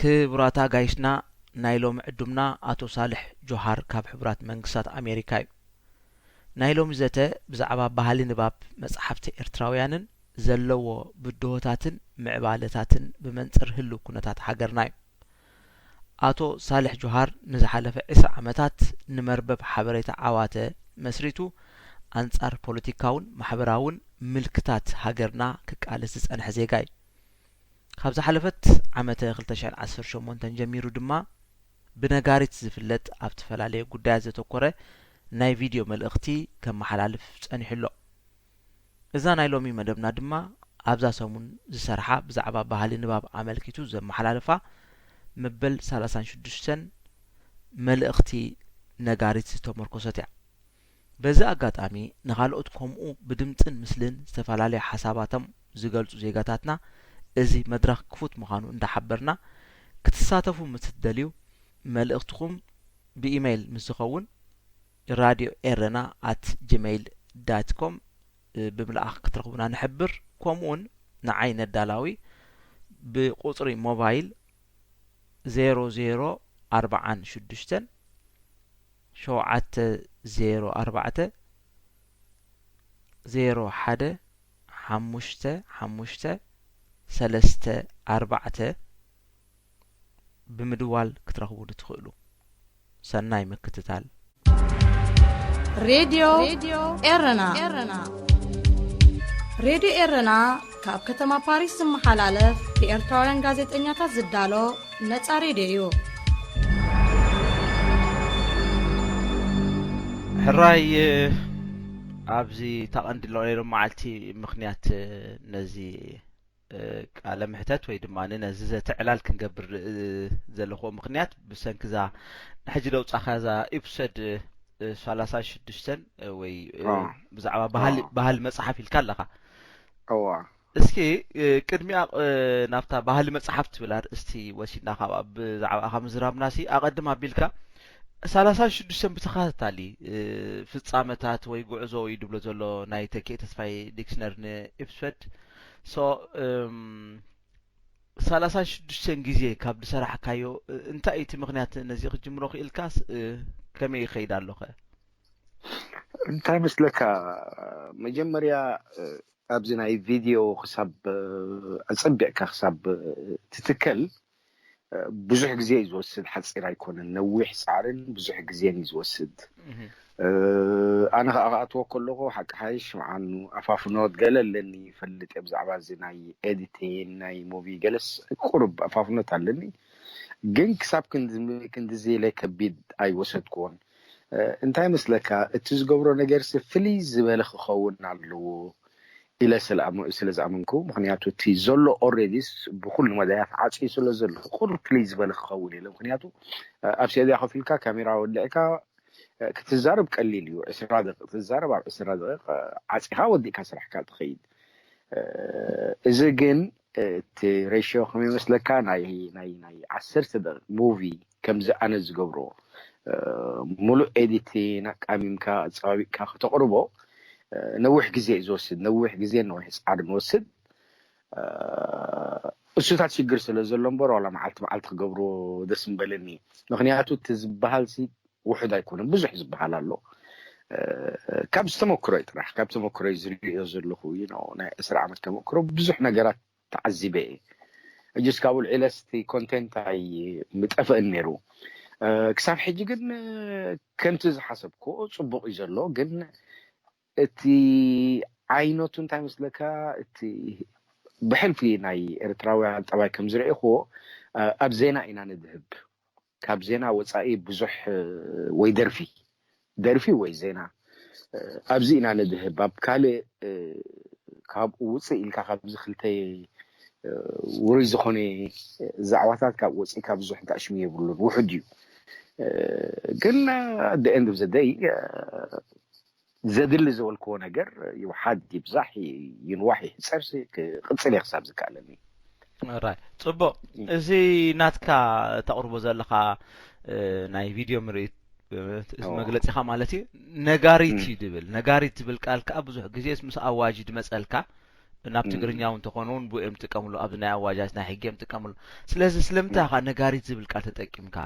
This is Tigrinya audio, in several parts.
ክቡራት ኣጋይሽና፣ ናይ ሎሚ ዕዱምና ኣቶ ሳልሕ ጆሃር ካብ ሕቡራት መንግስታት ኣሜሪካ እዩ። ናይ ሎሚ ዘተ ብዛዕባ ባህሊ ንባብ መጻሕፍቲ ኤርትራውያንን ዘለዎ ብድሆታትን ምዕባለታትን ብመንጽር ህልው ኩነታት ሃገርና እዩ። ኣቶ ሳልሕ ጆሃር ንዝሓለፈ ዕስራ ዓመታት ንመርበብ ሓበሬታ ዓዋተ መስሪቱ ኣንጻር ፖለቲካውን ማሕበራውን ምልክታት ሃገርና ክቃለስ ዝጸንሐ ዜጋ እዩ። ካብ ዝሓለፈት ዓመተ ክልተ ሽሕን ዓሰርተ ሸሞንተን ጀሚሩ ድማ ብነጋሪት ዝፍለጥ ኣብ ዝተፈላለየ ጉዳያት ዘተኮረ ናይ ቪድዮ መልእኽቲ ከመሓላልፍ ጸኒሑ ኣሎ። እዛ ናይ ሎሚ መደብና ድማ ኣብዛ ሰሙን ዝሰርሓ ብዛዕባ ባህሊ ንባብ ኣመልኪቱ ዘመሓላልፋ መበል ሰላሳን ሽዱሽተን መልእኽቲ ነጋሪት ዝተመርኮሰት እያ። በዚ ኣጋጣሚ ንኻልኦት ከምኡ ብድምጽን ምስልን ዝተፈላለየ ሓሳባቶም ዝገልጹ ዜጋታትና እዚ መድረኽ ክፉት ምዃኑ እንዳሓበርና ክትሳተፉ ምስ እትደልዩ መልእኽትኹም ብኢመይል ምስ ዝኸውን radio erena at gmail dot com ብምልኣኽ ክትረኽቡና ንሕብር። ከምኡውን ንዓይ ነዳላዊ ብቁጽሪ ሞባይል ዜሮ ዜሮ ኣርባዓን ሽዱሽተን ሸውዓተ ዜሮ ኣርባዕተ ዜሮ ሓደ ሓሙሽተ ሓሙሽተ ሰለስተ ኣርባዕተ ብምድዋል ክትረኽቡኒ ትኽእሉ። ሰናይ ምክትታል። ሬድዮ ኤረና። ሬድዮ ኤረና ካብ ከተማ ፓሪስ ዝመሓላለፍ ብኤርትራውያን ጋዜጠኛታት ዝዳሎ ነጻ ሬድዮ እዩ። ሕራይ ኣብዚ ታቐንዲ ኣሎ ናይ ሎም መዓልቲ ምኽንያት ነዚ ቃለ ምሕተት ወይ ድማ ነዚ ዘተ ዕላል ክንገብር ዘለኹዎ ምኽንያት ብሰንኪ እዛ ንሕጂ ደውጻኻ እዛ ኢፕሶድ ሰላሳ ሽዱሽተን ወይ ብዛዕባ ባህሊ መጽሓፍ ኢልካ ኣለኻ። እዋ እስኪ ቅድሚያ ናብታ ባህሊ መጽሓፍ ትብል ኣርእስቲ ወሲድና ካብ ብዛዕባ ካብ ምዝራብናሲ ኣቐድም ኣቢልካ ሰላሳ ሽዱሽተ ብተኸታታሊ ፍጻመታት ወይ ጉዕዞ እዩ ድብሎ ዘሎ ናይ ተኪኤ ተስፋይ ዲክሽነር ንኢፕስፈድ። ሶ ሰላሳ ሽዱሽተ ግዜ ካብ ዝሰራሕካዮ እንታይ እዩ እቲ ምኽንያት ነዚ ክጅምሮ ክኢልካስ ከመይ ይኸይድ ኣሎ ኸ? እንታይ መስለካ መጀመርያ ኣብዚ ናይ ቪድዮ ክሳብ ኣጸቢቕካ ክሳብ ትትከል ብዙሕ ግዜ እዩ ዝወስድ፣ ሓፂር ኣይኮነን፣ ነዊሕ ፃዕርን ብዙሕ ግዜን እዩ ዝወስድ። ኣነ ከዓ ክኣትዎ ከለኹ ሓቂ ሓይሽ ምዓኑ ኣፋፍኖት ገለ ኣለኒ ይፈልጥ እየ ብዛዕባ እዚ ናይ ኤዲቲን ናይ ሙቪ ገለስ ቁሩብ ኣፋፍኖት ኣለኒ፣ ግን ክሳብ ክንድዚ ኢለ ከቢድ ኣይወሰድክዎን። እንታይ መስለካ እቲ ዝገብሮ ነገርሲ ፍልይ ዝበለ ክኸውን ኣለዎ ኢለ ስለ ዝኣመንኩ፣ ምክንያቱ እቲ ዘሎ ኦሬዲስ ብኩሉ መዳያት ዓፅዩ ስለ ዘሎ ቁሩብ ፍልይ ዝበለ ክኸውን ኢለ። ምክንያቱ ኣብ ሴድያ ከፊልካ ካሜራ ወልዕካ ክትዛረብ ቀሊል እዩ። ዕስራ ደቂቕ ትዛረብ፣ ኣብ ዕስራ ደቂቕ ዓፂኻ ወዲእካ ስራሕካ ትኸይድ። እዚ ግን እቲ ሬሽዮ ከመይ መስለካ ናይ ናይ ናይ ዓሰርተ ደቂቕ ሙቪ ከምዚ ኣነ ዝገብሮ ሙሉእ ኤዲቲን ኣቃሚምካ ኣፀባቢቕካ ከተቕርቦ ነዊሕ ግዜ እዩ ዝወስድ። ነዊሕ ግዜን ነዊሕ ፃዕርን ወስድ። እሱታት ሽግር ስለ ዘሎ እምበር ዋላ መዓልቲ መዓልቲ ክገብሮ ደስ ምበለኒ። ምክንያቱ እቲ ዝበሃል ሲ ውሑድ ኣይኮነን፣ ብዙሕ ዝበሃል ኣሎ። ካብ ዝተመክሮይ ጥራሕ ካብ ተመክሮይ ዝሪኦ ዘለኹ እዩ ናይ ዕስራ ዓመት ተመክሮ ብዙሕ ነገራት ተዓዚበ እየ። ሕጅስ ካብኡ ልዒለስ እቲ ኮንቴንት ኣይምጠፍእን ነይሩ። ክሳብ ሕጂ ግን ከምቲ ዝሓሰብኩ ፅቡቕ እዩ ዘሎ። ግን እቲ ዓይነቱ እንታይ መስለካ፣ እቲ ብሕልፊ ናይ ኤርትራውያን ጠባይ ከም ዝረእኹዎ ኣብ ዜና ኢና ንድህብ። ካብ ዜና ወፃኢ ብዙሕ ወይ ደርፊ ደርፊ ወይ ዜና ኣብዚ ኢና ንድህብ። ኣብ ካልእ ካብኡ ውፅእ ኢልካ ካብዚ ክልተ ውሩይ ዝኾነ ዛዕባታት ካብ ወፂእካ ብዙሕ እንተኣሽሙ የብሉን፣ ውሑድ እዩ። ግን the end of the day ዘድሊ ዝበልክዎ ነገር ይውሓድ ይብዛሕ ይንዋሕ ይሕፀር ክቕፅል እየ ክሳብ ዝከኣለኒ። ራይ ፅቡቕ። እዚ ናትካ ተቕርቦ ዘለኻ ናይ ቪድዮ ምርኢት መግለፂኻ ማለት እዩ። ነጋሪት እዩ ድብል። ነጋሪት ዝብል ቃል ከዓ ብዙሕ ግዜስ ምስ ኣዋጅ ድመፀልካ ናብ ትግርኛ እውን እንተኾነ እውን ብኡ እዮም ጥቀምሉ፣ ኣብዚ ናይ ኣዋጃት ናይ ሕጊ እዮም ጥቀምሉ። ስለዚ ስለምንታይ ኢኻ ነጋሪት ዝብል ቃል ተጠቂምካ?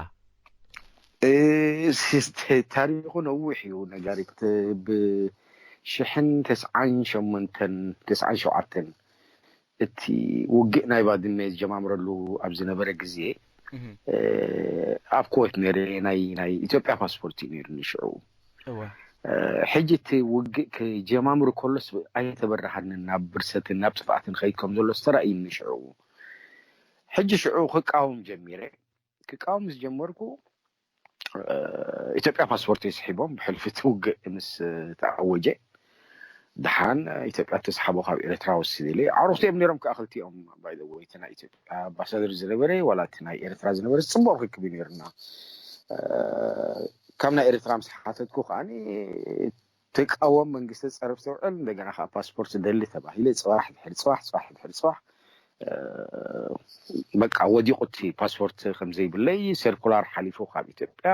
ታሪኹ ነዊሕ እዩ። ነጋሪት ብሽሕን ተስዓን ሸሞንተን ተስዓን ሸውዓተን እቲ ውግእ ናይ ባድመ ዝጀማምረሉ ኣብ ዝነበረ ግዜ ኣብ ኩወት ነይረ። ናይ ናይ ኢትዮጵያ ፓስፖርት እዩ ነይሩ ንሽዑ። ሕጂ እቲ ውግእ ክጀማምሩ ከሎስ ኣይተበረሃንን፣ ናብ ብርሰትን ናብ ጥፍኣትን ኸይድ ከም ዘሎ ዝተራእዩ ንሽዑ። ሕጂ ሽዑ ክቃወም ጀሚረ። ክቃወም ዝጀመርኩ ኢትዮጵያ ፓስፖርት ስሒቦም ብሕልፊ እቲ ውግእ ምስ ተኣወጀ፣ ደሓን ኢትዮጵያ ተስሓቦ ካብ ኤርትራ ወሲድ ኢለ። ኣዕሩኽቲ እዮም ነይሮም ከዓ ክልቲኦም። ባይ ዘ ወይ እቲ ናይ ኢትዮጵያ ኣምባሳደር ዝነበረ ዋላ እቲ ናይ ኤርትራ ዝነበረ ጽቡቕ ርክክብ እዩ ነይሩና። ካብ ናይ ኤርትራ ምስ ሓተትኩ ከዓኒ ትቃወም መንግስቲ ጸረፍ ተውዕል፣ እንደገና ከዓ ፓስፖርት ደሊ ተባሂለ። ጽባሕ ድሕሪ ጽባሕ፣ ጽባሕ ድሕሪ ጽባሕ በቃ ወዲቑ እቲ ፓስፖርት ከምዘይብለይ ሰርኩላር ሓሊፉ ካብ ኢትዮጵያ።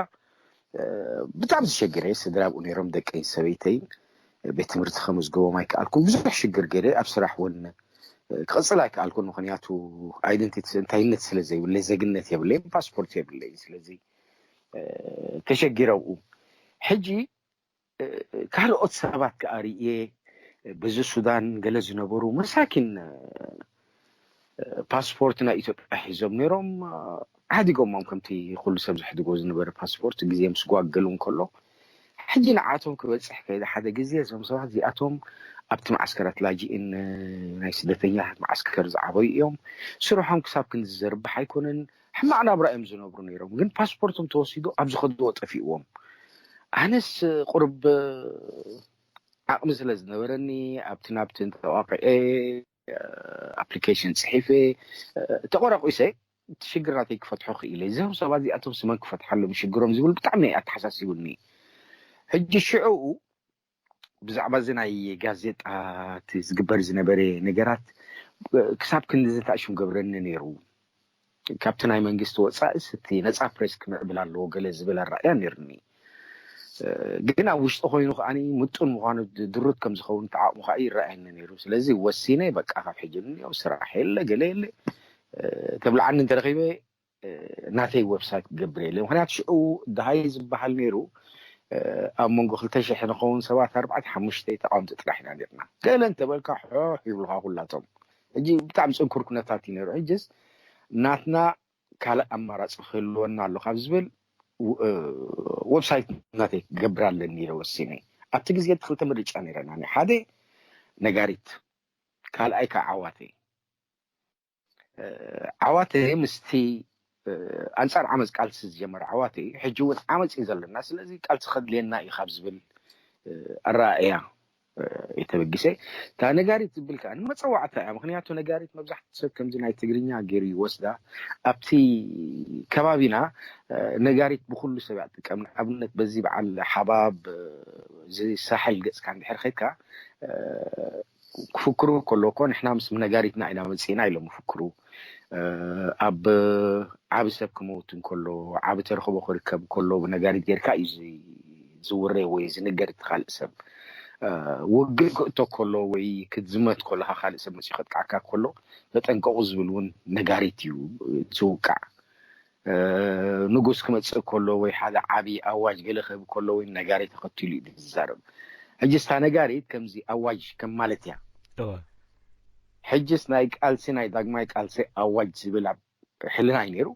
ብጣዕሚ ተሸጊረ። ስድራ ኣብኡ ነይሮም፣ ደቀይን ሰበይተይን። ቤት ትምህርቲ ከመዝግቦም ኣይከኣልኩን። ብዙሕ ሽግር ገይረ። ኣብ ስራሕ እውን ክቕፅል ኣይከኣልኩን። ምክንያቱ ኣይደንቲቲ፣ እንታይነት ስለ ዘይብለይ፣ ዜግነት የብለይን፣ ፓስፖርት የብለይን። ስለዚ ተሸጊረ ኣብኡ። ሕጂ ካልኦት ሰባት ከዓ ርእየ፣ በዚ ሱዳን ገለ ዝነበሩ መሳኪን ፓስፖርት ናይ ኢትዮጵያ ሒዞም ነይሮም። ሓዲጎሞም ከምቲ ኩሉ ሰብ ዝሕድጎ ዝነበረ ፓስፖርት ግዜ ምስ ጓገሉ እንከሎ፣ ሕጂ ንዓቶም ክበፅሕ ከይደ ሓደ ግዜ፣ እዞም ሰባት እዚኣቶም ኣብቲ ማዓስከራት ላጅእን ናይ ስደተኛታት ማዓስከር ዝዓበዩ እዮም። ስርሖም ክሳብ ክንዚ ዘርብሕ ኣይኮነን። ሕማቕ ናብራ እዮም ዝነብሩ ነይሮም። ግን ፓስፖርቶም ተወሲዱ ኣብ ዝኸድዎ ጠፊእዎም። ኣነስ ቁርብ ዓቕሚ ስለ ዝነበረኒ ኣብቲ ናብቲ እንተዋቂዐ ኣፕሊኬሽን ፅሒፈ ተቆራቂሰ እቲ ሽግር ናተይ ክፈትሖ ክኢለ። እዞም ሰባት እዚኣቶም ስመን ክፈትሓሎም ሽግሮም ዝብል ብጣዕሚ ኣተሓሳሲቡኒ። ሕጂ ሽዑ ብዛዕባ እዚ ናይ ጋዜጣ እቲ ዝግበር ዝነበረ ነገራት ክሳብ ክንዲ ዝተኣሽም ገብረኒ ነይሩ። ካብቲ ናይ መንግስቲ ወፃእስ እቲ ነፃ ፕሬስ ክምዕብል ኣለዎ ገለ ዝብል ኣረኣእያ ነይርኒ። ግን ኣብ ውሽጢ ኮይኑ ከዓኒ ምጡን ምዃኑ ድሩት ከም ዝኸውን ተዓቕሙ ከዓ ይረኣየኒ ነይሩ። ስለዚ ወሲነ በቃ ካብ ሕጂ ንየው ስራሕ የለ ገለ የለ ተብልዓኒ እንተረኺበ ናተይ ዌብሳይት ክገብር የለ። ምክንያቱ ሽዑ ደሃይ ዝበሃል ነይሩ ኣብ መንጎ ክልተ ሽሕ ንኸውን ሰባት ኣርባዕተ ሓሙሽተ ተቃወምቲ ጥራሕ ኢና ነርና። ገለ እንተበልካ ሖሕ ይብሉካ ኩላቶም። ሕጂ ብጣዕሚ ፅንኩር ኩነታት እዩ ነይሩ። ሕጅስ ናትና ካልእ ኣማራፂ ክህልወና ኣሎ ካብ ዝብል ዌብሳይት ናተይ ክገብር ኣለኒ ኢለ ወሲነ። ኣብቲ ግዜ እቲ ክልተ ምርጫ ነይረና። ሓደ ነጋሪት፣ ካልኣይ ከዓ ዓዋተ። ዓዋተ ምስቲ ኣንፃር ዓመፅ ቃልሲ ዝጀመረ ዓዋተ እዩ። ሕጂ እውን ዓመፅ እዩ ዘለና፣ ስለዚ ቃልሲ ከድልየና እዩ ካብ ዝብል ኣረኣእያ የተበጊሰ። እታ ነጋሪት ዝብል ከዓ ንመፀዋዕታ እያ። ምክንያቱ ነጋሪት መብዛሕትኡ ሰብ ከምዚ ናይ ትግርኛ ገይሩ ይወስዳ። ኣብቲ ከባቢና ነጋሪት ብኩሉ ሰብ እያ ትጥቀም። ንኣብነት በዚ በዓል ሓባብ፣ እዚ ሳሕል ገፅካ እንድሕር ከድካ ክፍክሩ ከሎ እኮ ንሕና ምስ ነጋሪትና ኢና መፂእና ኢሎም ይፍክሩ። ኣብ ዓቢ ሰብ ክመውት እንከሎ፣ ዓቢ ተረኽቦ ክርከብ ከሎ ብነጋሪት ጌርካ እዩ ዝውረ ወይ ዝንገር እቲ ካልእ ሰብ። ውግእ ክእቶ ከሎ ወይ ክትዝመት ከለካ ካልእ ሰብ መፂኡ ከጥቃዕካ ከሎ ተጠንቀቑ ዝብል እውን ነጋሪት እዩ ዝውቃዕ። ንጉስ ክመፅእ ከሎ ወይ ሓደ ዓቢ ኣዋጅ ገለ ክህብ ከሎ ወይ ነጋሪት ተኸቲሉ እዩ ዝዛረብ። ሕጂ ስታ ነጋሪት ከምዚ ኣዋጅ ከም ማለት እያ። ሕጅስ ናይ ቃልሲ ናይ ዳግማይ ቃልሲ ኣዋጅ ዝብል ኣብ ሕልና እዩ ነይሩ።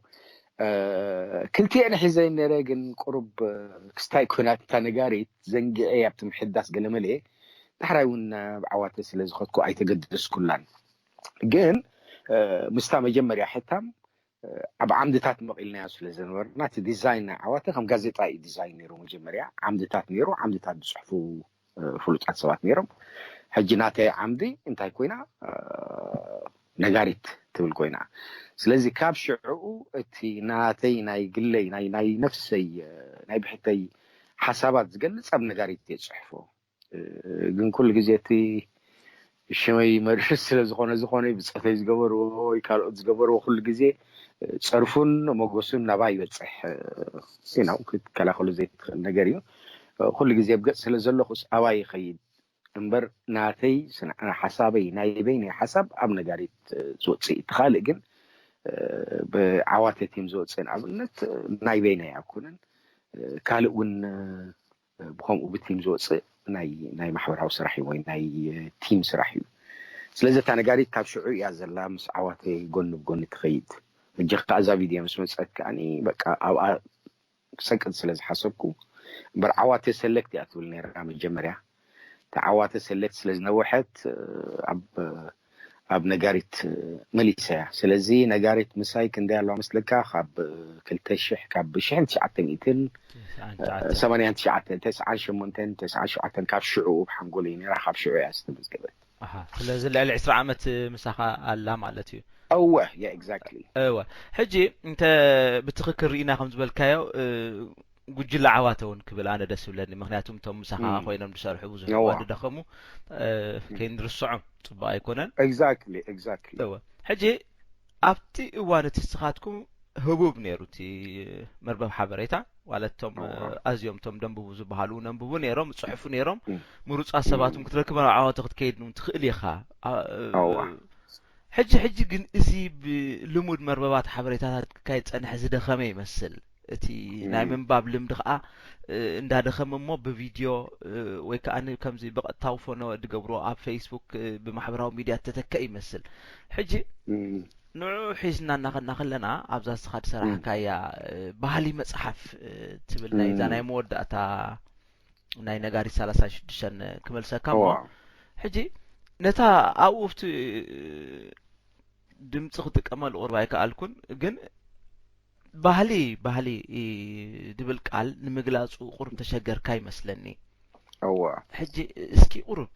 ክልቲኤን ሒዘ ነረ ግን ቁሩብ ክስታይ ኩናት እታ ነጋሪት ዘንጊዐ ኣብቲ ምሕዳስ ገለመለ ዳሕራይ እውን ብዓዋተ ስለ ዝኸድኩ ኣይተገደስኩላን። ግን ምስታ መጀመርያ ሕታም ኣብ ዓምድታት መቒልናዮ ስለ ዝነበርና እቲ ዲዛይን ናይ ዓዋተ ከም ጋዜጣ እዩ ዲዛይን ነይሩ። መጀመርያ ዓምድታት ነይሩ፣ ዓምድታት ዝፅሕፉ ፍሉጣት ሰባት ነይሮም። ሕጂ ናተይ ዓምዲ እንታይ ኮይና ነጋሪት ትብል ኮይና። ስለዚ ካብ ሽዕኡ እቲ ናተይ ናይ ግለይ ናይ ናይ ነፍሰይ ናይ ብሕተይ ሓሳባት ዝገልፅ ኣብ ነጋሪት እየ ዝፅሕፎ። ግን ኩሉ ግዜ እቲ ሽመይ መርሽ ስለ ዝኾነ ዝኾነ ብፀተይ ዝገበርዎ ወይ ካልኦት ዝገበርዎ ኩሉ ግዜ ፀርፉን መጎሱን ናባይ ይበፅሕ። ሲናው ክትከላኸሉ ዘይትኽእል ነገር እዩ። ኩሉ ግዜ ብገፅ ስለ ዘለኹስ ኣባይ ይኸይድ። እምበር ናተይ ስነ ሓሳበይ ናይ በይነይ ሓሳብ ኣብ ነጋሪት ዝወፅእ እዩ። እቲ ካልእ ግን ብዓዋተ ቲም ዝወፅእ ንኣብነት ናይ በይነይ ኣይኮነን። ካልእ እውን ብከምኡ ብቲም ዝወፅእ ናይ ናይ ማሕበራዊ ስራሕ እዩ ወይ ናይ ቲም ስራሕ እዩ። ስለዚ እታ ነጋሪት ካብ ሽዑ እያ ዘላ፣ ምስ ዓዋተ ጎኒ ብጎኒ ትኸይድ። ሕጂ ከዓ እዛ ቪድዮ ምስ መፀት ከዓኒ በቃ ኣብኣ ክሰቅጥ ስለ ዝሓሰብኩ እምበር ዓዋተ ሰለክት እያ ትብል ነይራ መጀመርያ። ተዓዋተ ሰለክት ስለ ዝነወሐት ኣብ ኣብ ነጋሪት መሊሰያ። ስለዚ ነጋሪት ምሳይ ክንደይ ኣለዋ መስለካ? ካብ ክልተ ሽሕ ካብ ሽሕን ትሽዓተ ሚእትን ሰማንያን ትሽዓተን ተስዓን ሸሞንተን ተስዓን ሸውዓተን ካብ ሽዑ ብሓንጎለይ ነራ ካብ ሽዑ እያ ዝተመዝገበት። ስለዚ ልዕሊ ዕስራ ዓመት ምሳኻ ኣላ ማለት እዩ። እወ ያ exactly። እወ ሕጂ እንተ ብትኽክል ርኢና ከም ዝበልካዮ ጉጅለ ዓዋተ እውን ክብል ኣነ ደስ ይብለኒ። ምክንያቱ እቶም ምሳኻ ኮይኖም ዝሰርሑ ብዙሕ እዋ ዝደኸሙ ከይንርስዖም ፅቡቅ ኣይኮነን። Exactly exactly። እወ ሕጂ ኣብቲ እዋን እቲ ንስኻትኩም ህቡብ ነይሩ እቲ መርበብ ሓበሬታ ማለት እቶም ኣዝዮም እቶም ደንብቡ ዝበሃሉ ነንብቡ ነይሮም፣ ዝፅሕፉ ነይሮም። ምሩፃት ሰባትም ክትረክብ ኣብ ዓዋተ ክትከይድ እውን ትኽእል ኢኻ። ሕጂ ሕጂ ግን እዚ ብልሙድ መርበባት ሓበሬታታት ክካየድ ዝፀንሐ ዝደኸመ ይመስል። እቲ ናይ ምንባብ ልምዲ ከዓ እንዳደኸመ እሞ ብቪድዮ ወይ ከዓ ከምዚ ብቐጥታዊ ፎኖ ዝገብሮ ኣብ ፌስቡክ ብማሕበራዊ ሚድያ ተተከእ ይመስል። ሕጂ ንዑ ሒዝና እናኸድና ከለና ኣብዛ ስኻ ዝሰራሕካያ ባህሊ መፅሓፍ ትብል ናይ እዛ ናይ መወዳእታ ናይ ነጋሪት ሰላሳ ሽዱሽተ ክመልሰካ እሞ ሕጂ ነታ ኣብኡ ኣብቲ ድምፂ ክጥቀመሉ ቁርብ ኣይከኣልኩን፣ ግን ባህሊ ባህሊ ድብል ቃል ንምግላፁ ቁርብ ተሸገርካ ይመስለኒ። እዋ ሕጂ እስኪ ቁርብ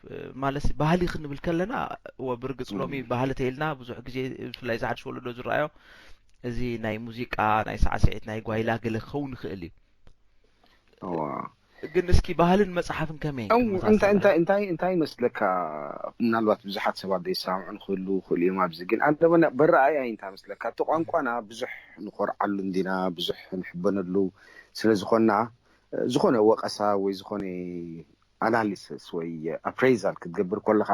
ማለት ባህሊ ክንብል ከለና እወ ብርግፅ ሎሚ ባህሊ ተይልና ብዙሕ ግዜ ብፍላይ ዝሓድሽ ወለዶ ዝረኣዮ እዚ ናይ ሙዚቃ ናይ ሳዕስዒት ናይ ጓይላ ገለ ክኸውን ይኽእል እዩ። እዋ ግን እስኪ ባህልን መፅሓፍን ከመይ እንታይ እንታይ እንታይ እንታይ ይመስለካ? ምናልባት ብዙሓት ሰባት ዘይሰማምዑ ንክህሉ ይኽእሉ እዮም። ኣብዚ ግን ኣነ በረኣያ እንታይ መስለካ? እቲ ቋንቋና ብዙሕ ንኮርዓሉ እንዲና፣ ብዙሕ ንሕበነሉ ስለ ዝኾንና ዝኾነ ወቀሳ ወይ ዝኾነ ኣናሊሲስ ወይ ኣፕሬዛል ክትገብር ከለኻ፣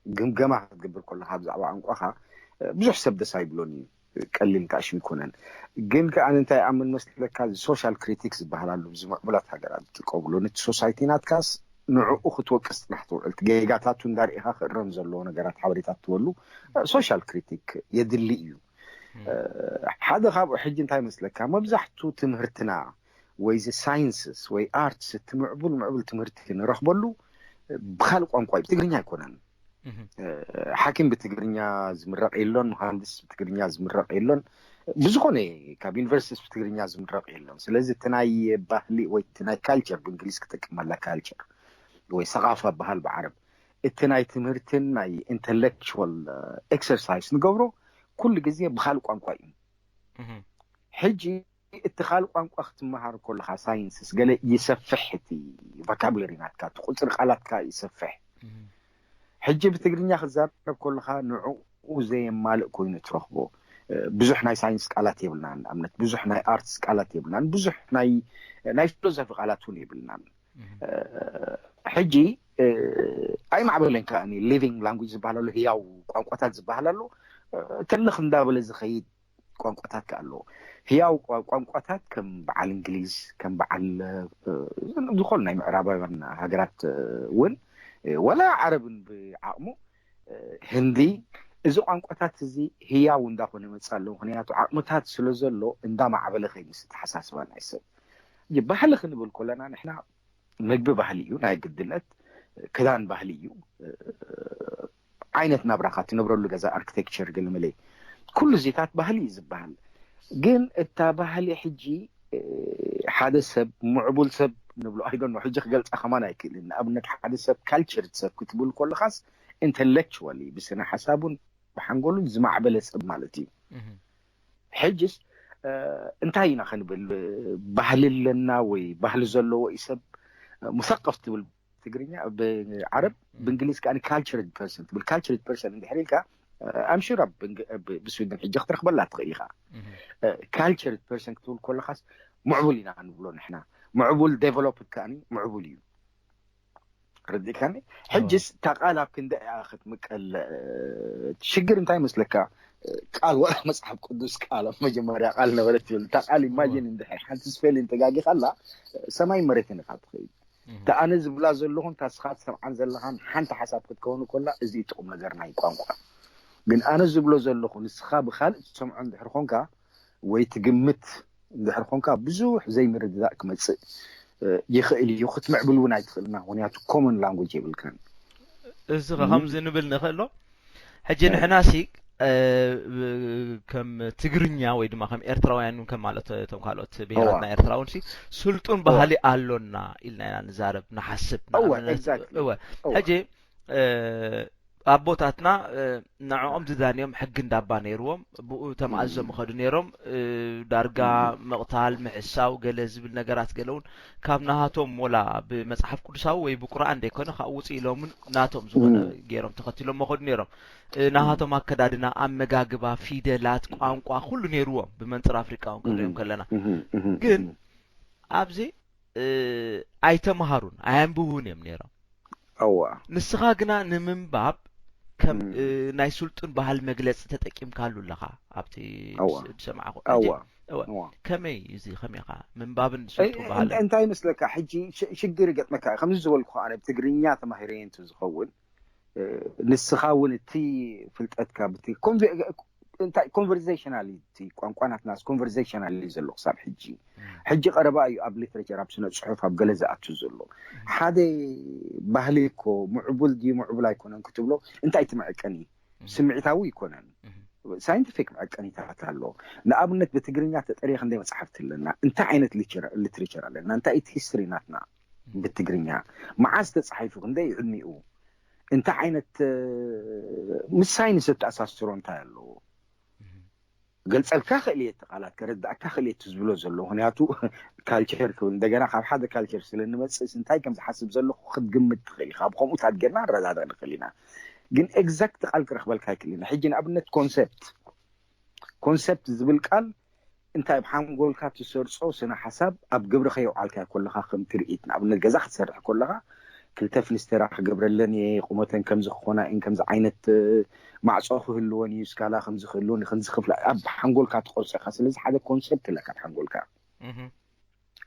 ግምገማ ክትገብር ከለኻ ብዛዕባ ቋንቋኻ ብዙሕ ሰብ ደስ ኣይብሎን እዩ። ቀሊል ከኣሽም ይኮነን። ግን ከኣ እንታይ ኣምን መስለካ፣ ሶሻል ክሪቲክ ዝበሃል ኣሎ። እዚ ምዕቡላት ሃገራት ዝጥቀብሉ፣ ነቲ ሶሳይቲ ናትካስ ንዕኡ ክትወቅስ ጥራሕ ትውዕል። ጌጋታቱ እንዳርኢኻ ክእረም ዘለዎ ነገራት ሓበሬታት ትበሉ። ሶሻል ክሪቲክ የድሊ እዩ። ሓደ ካብኡ ሕጂ እንታይ መስለካ፣ መብዛሕቱ ትምህርትና ወይ እዚ ሳይንስስ ወይ ኣርትስ እቲ ምዕቡል ምዕቡል ትምህርቲ ንረኽበሉ ብካልእ ቋንቋ እዩ፣ ብትግርኛ ኣይኮነን። ሓኪም ብትግርኛ ዝምረቕ የሎን፣ መሃንድስ ብትግርኛ ዝምረቕ የሎን፣ ብዝኾነ ካብ ዩኒቨርሲቲስ ብትግርኛ ዝምረቕ የሎን። ስለዚ እቲ ናይ ባህሊ ወይ እቲ ናይ ካልቸር ብእንግሊዝ ክጠቅመላ ካልቸር ወይ ሰቓፋ በሃል ብዓረብ እቲ ናይ ትምህርትን ናይ ኢንተሌክቹዋል ኤክሰርሳይስ ንገብሮ ኩሉ ግዜ ብኻልእ ቋንቋ እዩ። ሕጂ እቲ ካልእ ቋንቋ ክትመሃር ከለኻ ሳይንስስ ገለ ይሰፍሕ፣ እቲ ቮካብለሪ ናትካ እቲ ቁፅሪ ቃላትካ ይሰፍሕ። ሕጂ ብትግርኛ ክዛረብ ከለኻ ንዕኡ ዘየማልእ ኮይኑ ትረኽቦ። ብዙሕ ናይ ሳይንስ ቃላት የብልናን፣ ንኣብነት ብዙሕ ናይ ኣርትስ ቃላት የብልናን፣ ብዙሕ ናይ ናይ ፊሎዞፊ ቃላት እውን የብልናን። ሕጂ ኣይማዕበለን ከኣ ሊቪንግ ላንጉጅ ዝበሃል ኣሎ፣ ህያው ቋንቋታት ዝበሃል ኣሎ። ትልኽ እንዳበለ ዝኸይድ ቋንቋታት ከኣ ኣለዎ። ህያው ቋንቋታት ከም በዓል እንግሊዝ፣ ከም በዓል ዝኾኑ ናይ ምዕራባውያን ሃገራት እውን ወላ ዓረብን ብዓቕሙ ህንዲ፣ እዚ ቋንቋታት እዚ ህያው እንዳኾነ ይመፅእ ኣሎ። ምክንያቱ ዓቕምታት ስለ ዘሎ እንዳማዕበለ ከይምስ ተሓሳስባ ናይ ሰብ ባህሊ ክንብል ከለና ንሕና ምግቢ ባህሊ እዩ፣ ናይ ግድነት ክዳን ባህሊ እዩ፣ ዓይነት ናብራኻ ትነብረሉ ገዛ ኣርክቴክቸር ገለመለ ኩሉ ዜታት ባህሊ እዩ ዝበሃል። ግን እታ ባህሊ ሕጂ ሓደ ሰብ ምዕቡል ሰብ ንብሎ ኣይደኖ ሕጂ ክገልፃ ከማን ኣይክእልን። ንኣብነት ሓደ ሰብ ካልቸር ሰብ ክትብል ከለኻስ ኢንተሌክቹዋሊ ብስነ ሓሳቡን ብሓንጎሉን ዝማዕበለ ሰብ ማለት እዩ። ሕጅስ እንታይ ኢና ክንብል? ባህሊ ኣለና ወይ ባህሊ ዘለዎ እዩ ሰብ ሙሰቀፍ ትብል ትግርኛ ብዓረብ ብእንግሊዝ ከዓ ካልቸርድ ፐርሰን ትብል። ካልቸርድ ፐርሰን እንድሕር ኢልካ ኣምሽር ኣብ ብስዊድን ሕጂ ክትረክበላ ትኽእል ኢኻ። ካልቸርድ ፐርሰን ክትብል ከለካስ ምዕቡል ኢና ንብሎ ንሕና። ምዕቡል ዴቨሎፕድ ከዓ ምዕቡል እዩ። ረዲእካኒ? ሕጅስ እታ ቃል ኣብ ክንደይ እያ ክትምቀል? ሽግር እንታይ ይመስለካ? ቃል ወላ መጽሓፍ ቅዱስ ቃል ኣብ መጀመርያ ቃል ነበረት ትብል። እታ ቃል ኢማጂን እንድሕር ሓንቲ ስፔሊን ተጋጊኻላ፣ ሰማይ መሬትን ኢኻ ትኸይድ። እታ ኣነ ዝብላ ዘለኹን እታ ስኻ ትሰምዓን ዘለኻን ሓንቲ ሓሳብ ክትከውን ከላ፣ እዚ እቲ ቁም ነገር ናይ ቋንቋ። ግን ኣነ ዝብሎ ዘለኹ ንስኻ ብኻልእ ትሰምዖ እንድሕር ኾንካ ወይ ትግምት እንድሕር ኾንካ ብዙሕ ዘይምርድዳእ ክመጽእ ይኽእል እዩ። ክትምዕብል እውን ኣይትኽእልና፣ ምክንያቱ ኮመን ላንጉጅ የብልካን። እዚ ከምዚ ንብል ንኽእሎ ሕጂ ንሕና ሲ ከም ትግርኛ ወይ ድማ ከም ኤርትራውያን ከም ማለት እቶም ካልኦት ብሄራትና ኤርትራውን ሲ ስልጡን ባህሊ ኣሎና ኢልና ኢና ንዛረብ ንሓስብ። ሕጂ ኣቦታትና ንዕኦም ዝዳንዮም ሕጊ እንዳባ ነይርዎም፣ ብኡ ተማእዞም ይኸዱ ነይሮም። ዳርጋ ምቕታል፣ ምሕሳው፣ ገለ ዝብል ነገራት ገለ እውን ካብ ናሃቶም ወላ ብመጽሓፍ ቅዱሳዊ ወይ ብቁርኣን ዘይኮነ ካብ ውፅእ ኢሎምን ናቶም ዝኾነ ገይሮም ተኸቲሎም መኸዱ ነይሮም። ናሃቶም ኣከዳድና፣ ኣመጋግባ፣ ፊደላት፣ ቋንቋ ኩሉ ነይርዎም ብመንፅር ኣፍሪቃ እውን ክንሪኦም ከለና። ግን ኣብዚ ኣይተምሃሩን ኣየንብቡን እዮም ነይሮም። እዋ ንስኻ ግና ንምንባብ ከም ናይ ስልጡን ባህል መግለፂ ተጠቂምካሉ ኣለኻ። ኣብቲ ዝሰማዕኹ እዋ ከመይ እዚ ከመይ ኻ ምንባብን ስልጡን ባህል እንታይ ይመስለካ? ሕጂ ሽግር ይገጥመካ። ከምዚ ዝበልኩ ኣነ ብትግርኛ ተማሂረየ እንተ ዝኸውን ንስኻ እውን እቲ ፍልጠትካ ብቲ እንታይ ኮንቨርሴሽናል እቲ ቋንቋ ናትናስ ኮንቨርሴሽናል እዩ ዘሎ ክሳብ ሕጂ። ሕጂ ቀረባ እዩ ኣብ ሊትሬቸር ኣብ ስነ ፅሑፍ ኣብ ገለ ዝኣቱ ዘሎ። ሓደ ባህሊ እኮ ምዕቡል ድዩ ምዕቡል ኣይኮነን ክትብሎ እንታይ እቲ መዐቀኒ? ስምዒታዊ ይኮነን። ሳይንቲፊክ መዐቀኒታት ኣሎ። ንኣብነት ብትግርኛ ተጠሪየ ክንደይ መፅሓፍቲ ኣለና? እንታይ ዓይነት ሊትሬቸር ኣለና? እንታይ እቲ ሂስትሪ ናትና ብትግርኛ መዓዝ ተፃሒፉ ክንደይ ዕድሚኡ እንታይ ዓይነት ምስ ሳይንስ እተኣሳስሮ እንታይ ኣለዎ? ገልፀልካ ክእል እየ እቲ ቃላት ከረዳእካ ክእል እየ እቲ ዝብሎ ዘሎ ምክንያቱ ካልቸር ክብል እንደገና ካብ ሓደ ካልቸር ስለ ንመፅእስ እንታይ ከም ዝሓስብ ዘለኹ ክትግምት ትኽእል ኢኻ። ብከምኡ ታድገና ንረዳዳእ ንኽእል ኢና። ግን ኤግዛክት ቃል ክረኽበልካ ኣይክእል ኢና። ሕጂ ንኣብነት ኮንሰፕት ኮንሰፕት ዝብል ቃል እንታይ ኣብ ሓንጎልካ ትሰርጾ ስነ ሓሳብ ኣብ ግብሪ ከየውዓልካዮ ከለኻ ከም ትርኢት ንኣብነት ገዛ ክትሰርሕ ከለኻ ክልተ ፍንስተራ ክገብረለን እየ ቁመተን ከምዚ ክኾና እን ከምዚ ዓይነት ማዕፆ ክህልወን እዩ ስካላ ከምዚ ክህልወን ከምዚ ክፍላ ኣብ ሓንጎልካ ትቆርፀካ ስለዚ ሓደ ኮንሰፕት ኣለካ ኣብ ሓንጎልካ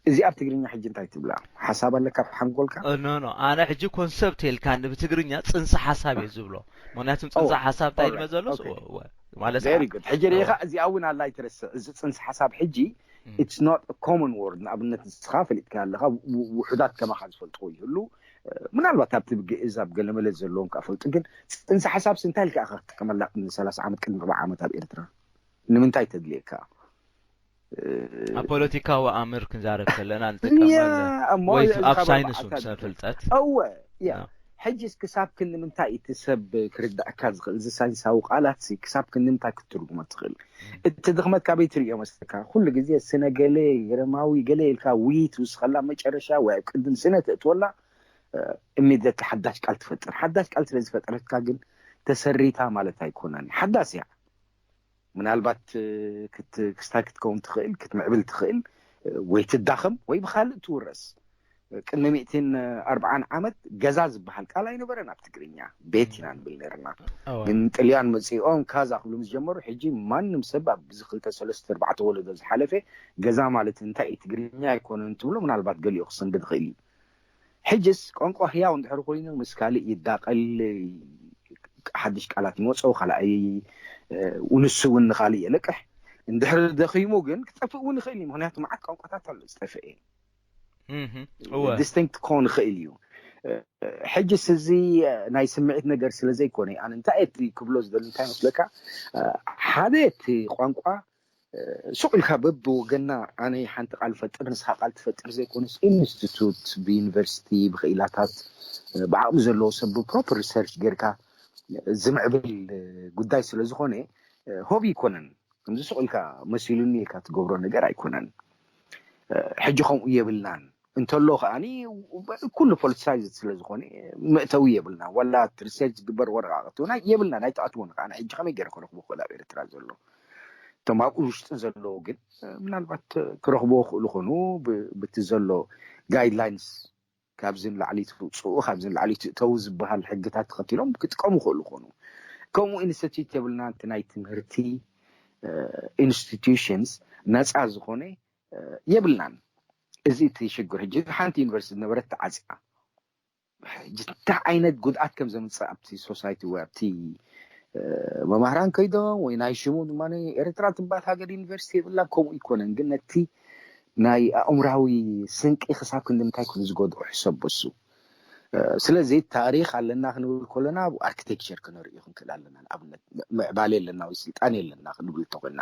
እዚ ኣብ ትግርኛ ሕጂ እንታይ ትብላ ሓሳብ ኣለካ ኣብ ሓንጎልካ ኖ ኖ ኣነ ሕጂ ኮንሰፕት የልካ ብትግርኛ ፅንሰ ሓሳብ እየ ዝብሎ ምክንያቱም ፅንሰ ሓሳብ እንታይ ድመ ዘሎስ ማለት ሕጂ ሪኢኻ እዚኣ እውን ኣላ ኣይትረስዕ እዚ ፅንሰ ሓሳብ ሕጂ it's not a common word ንኣብነት ንስኻ ፈሊጥካ ኣለኻ ውሑዳት ከማኻ ዝፈልጥዎ ይህሉ ምናልባት ኣብቲ ብግእዝ ኣብ ገለመለ ዘለዎም ክኣ ፈልጡ ግን ፅንሰ ሓሳብ ስንታይ ኢልካ ኢኻ ክትጥቀመላ ቅድሚ ሰላሳ ዓመት ቅድሚ ርብዓ ዓመት ኣብ ኤርትራ ንምንታይ ተድልየካ ኣብ ፖለቲካዊ ኣምር ክንዛረብ ከለና ንጥቀመሉ ወይ ኣብ ሳይንስ እውን ክሳብ ፍልጠት እወ ያ ሕጂስ ክሳብ ክንምንታይ እቲ ሰብ ክርዳእካ ዝኽእል እዚ ሳይንሳዊ ቃላት ክሳብ ክንምንታይ ክትትርጉሞ ትኽእል እቲ ድኽመት ካበይ ትርእዮ መስለካ ኩሉ ግዜ ስነ ገለ ገረማዊ ገለ ኢልካ ውይይት ውስኸላ መጨረሻ ወይ ኣብ ቅድም ስነ ተእትወላ ኢሚድየትሊ ሓዳሽ ቃል ትፈጥር ሓዳሽ ቃል ስለ ዝፈጠረትካ ግን ተሰሪታ ማለት ኣይኮነን ሓዳስ እያ ምናልባት ክስታይ ክትከውን ትኽእል ክትምዕብል ትኽእል ወይ ትዳኸም ወይ ብካልእ ትውረስ ቅድሚ ሚእትን ኣርብዓን ዓመት ገዛ ዝበሃል ቃል ኣይነበረን ኣብ ትግርኛ ቤት ኢና ንብል ነርና ግን ጥልያን መፂኦም ካዛ ክብሉ ምስ ጀመሩ ሕጂ ማንም ሰብ ኣብዚ ክልተ ሰለስተ ኣርባዕተ ወለዶ ዝሓለፈ ገዛ ማለት እንታይ እዩ ትግርኛ ኣይኮነን ትብሎ ምናልባት ገሊኡ ክሰንብድ ይኽእል እዩ ሕጅስ ቋንቋ ህያው እንድሕር ኮይኑ ምስ ካልእ ይዳቐል ሓድሽ ቃላት ይመፀው ካልኣይ ንሱ እውን ንካልእ የለቅሕ እንድሕር ደኺሙ ግን ክጠፍእ እውን ይኽእል እዩ ምክንያቱ መዓት ቋንቋታት ኣሎ ዝጠፍአ ዲስቲንክት ክኸውን ይኽእል እዩ ሕጅስ እዚ ናይ ስምዒት ነገር ስለ ዘይኮነ ኣነ እንታይ እቲ ክብሎ ዝደሊ እንታይ መስለካ ሓደ እቲ ቋንቋ ሱቕ ኢልካ በብወገና ኣነ ሓንቲ ቃል ፈጥር ንስኻ ቃል ትፈጥር ዘይኮነስ ኢንስቲቱት ብዩኒቨርሲቲ ብክኢላታት ብዓቕሚ ዘለዎ ሰብ ብፕሮፐር ሪሰርች ጌርካ ዝምዕብል ጉዳይ ስለ ዝኾነ ሆቢ ይኮነን ከምዚ ሱቕ ኢልካ መሲሉኒ ኢልካ ትገብሮ ነገር ኣይኮነን ሕጂ ከምኡ የብልናን እንተሎ ከዓኒ ኩሉ ፖለቲሳይዝ ስለ ዝኾነ መእተዊ የብልና ዋላ ሪሰርች ዝግበር ወረቃቅቲ ናይ የብልና ናይ ተኣትዎ ከዓኒ ሕጂ ከመይ ገይረ ክረኽቦ ክእል ኣብ ኤርትራ ዘሎ እቶም ኣብኡ ውሽጢ ዘለዉ ግን ምናልባት ክረኽብዎ ክእሉ ኮኑ ብቲ ዘሎ ጋይድላይንስ ካብዚ ንላዕሊ ትውፅኡ፣ ካብዚ ንላዕሊ ትእተዉ ዝበሃል ሕግታት ተኸቲሎም ክጥቀሙ ይኽእሉ ይኾኑ። ከምኡ ኢንስቲትዩት የብልና። እቲ ናይ ትምህርቲ ኢንስቲትዩሽንስ ነፃ ዝኾነ የብልናን። እዚ እቲ ሽግር። ሕጂ ሓንቲ ዩኒቨርሲቲ ዝነበረት ተዓፅያ። ሕጂ እንታይ ዓይነት ጉድኣት ከም ዘምፅእ ኣብቲ ሶሳይቲ ወይ ኣብቲ መማህራን ከይዶም ወይ ናይ ሽሙ ድማ ኤርትራ ትባል ሃገር ዩኒቨርሲቲ የብላን፣ ከምኡ ኣይኮነን። ግን ነቲ ናይ ኣእምራዊ ስንቂ ክሳብ ክንዲ ምንታይ ኮይኑ ዝጎድኦ ሕሰብ በሱ። ስለዚ ታሪኽ ኣለና ክንብል ከለና ኣብ ኣርክቴክቸር ክነርእዮ ክንክእል ኣለና። ንኣብነት ምዕባለ የለና ወይ ስልጣን የለና ክንብል እንተኮይና፣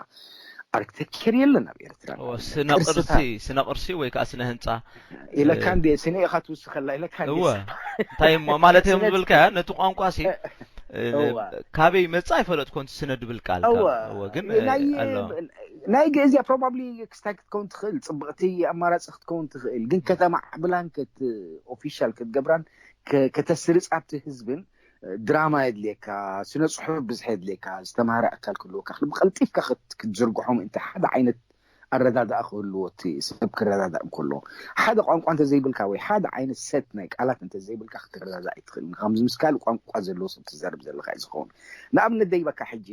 ኣርክቴክቸር የለን ኣብ ኤርትራ። ስነ ቅርሲ፣ ስነ ቅርሲ ወይ ከዓ ስነ ህንፃ ኢለካ እንዲ ስነ ኢኻ ትውስኸላ ኢለካ እንዲ እወ። እንታይ እሞ ማለት እዮም ዝብልካ? ነቲ ቋንቋ ሲ እወ። ካበይ መጻ ኣይፈለጥኩን ስነ ድብል ቃል እወ። እወ ግን ናይ ኣሎ ናይ ግእዝ እያ ፕሮባብሊ ክስታይ ክትከውን ትኽእል፣ ጽብቕቲ ኣማራጺ ክትከውን ትኽእል፣ ግን ከተማዕብላን ከት ኦፊሻል ክትገብራን ከ- ከተስርጻ ኣብቲ ህዝብን ድራማ የድልየካ፣ ስነ ጽሑፍ ብዝሒ የድልየካ፣ ዝተማሃረ ኣካል ክህልወካ፣ ብቐልጢፍካ ክት- ክትዝርግሖም እንተ ሓደ ዓይነት ኣረዳድኣ ክህልዎ እቲ ሰብ ክረዳዳእ እንከሎ፣ ሓደ ቋንቋ እንተዘይብልካ ወይ ሓደ ዓይነት ሰት ናይ ቃላት እንተዘይብልካ ክትረዳዳእ ኣይትኽእልን። ከምዚ ምስ ካልእ ቋንቋ ዘለዎ ሰብ ትዛረብ ዘለኻ እዩ ዝኸውን። ንኣብነት ደይበካ ሕጂ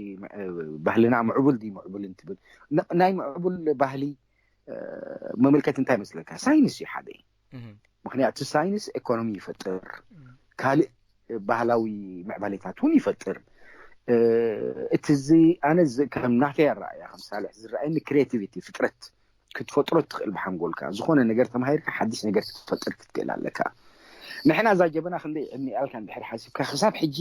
ባህልና ምዕቡል ድዩ ምዕቡልን ትብል፣ ን- ናይ ምዕቡል ባህሊ መመልከት እንታይ ይመስለካ? ሳይንስ እዩ ሓደ። ምክንያቱ ሳይንስ ኢኮኖሚ ይፈጥር፣ ካልእ ባህላዊ ምዕባሌታት እውን ይፈጥር። እቲ እዚ ኣነ ዝ- ከም ናተይ ኣረኣያ ከም ሳልሕ ዝረኣየኒ ክሬቲቪቲ ፍጥረት ክትፈጥሮ ትኽእል ብሓንጎልካ ዝኾነ ነገር ተማሂርካ ሓድሽ ነገር ክትፈጥር ክትክእል ኣለካ። ንሕና እዛ ጀበና ክንደይ ዕድሚኣልካ እንድሕር ሓሲብካ ክሳብ ሕጂ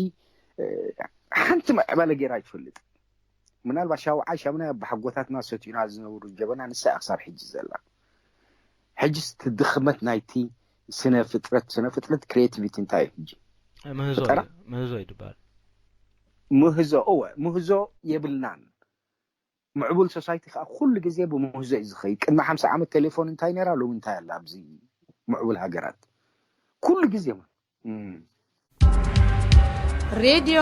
ሓንቲ ምዕባለ ገይራ ኣይትፈልጥ። ምናልባት ሻውዓይ ሻምናይ ኣባሓጎታትና ሰትዩና ዝነብሩ ጀበና ንሳ እያ ክሳብ ሕጂ ዘላ። ሕጂ እቲ ድኽመት ናይቲ ስነ ፍጥረት ስነ ፍጥረት ክሬቲቪቲ እንታይ እዩ ሕጂ? ምህዞ ፈጠራ? እዩ፣ ምህዞ እዩ ድበሃል። ምህዞ እወ ምህዞ የብልናን። ምዕቡል ሶሳይቲ ከዓ ኩሉ ግዜ ብምህዞ እዩ ዝኸይድ። ቅድሚ ሓምሳ ዓመት ቴሌፎን እንታይ ነራ ሎሚ እንታይ ኣላ ኣብዚ ምዕቡል ሃገራት ኩሉ ግዜ ማ- እም። ሬድዮ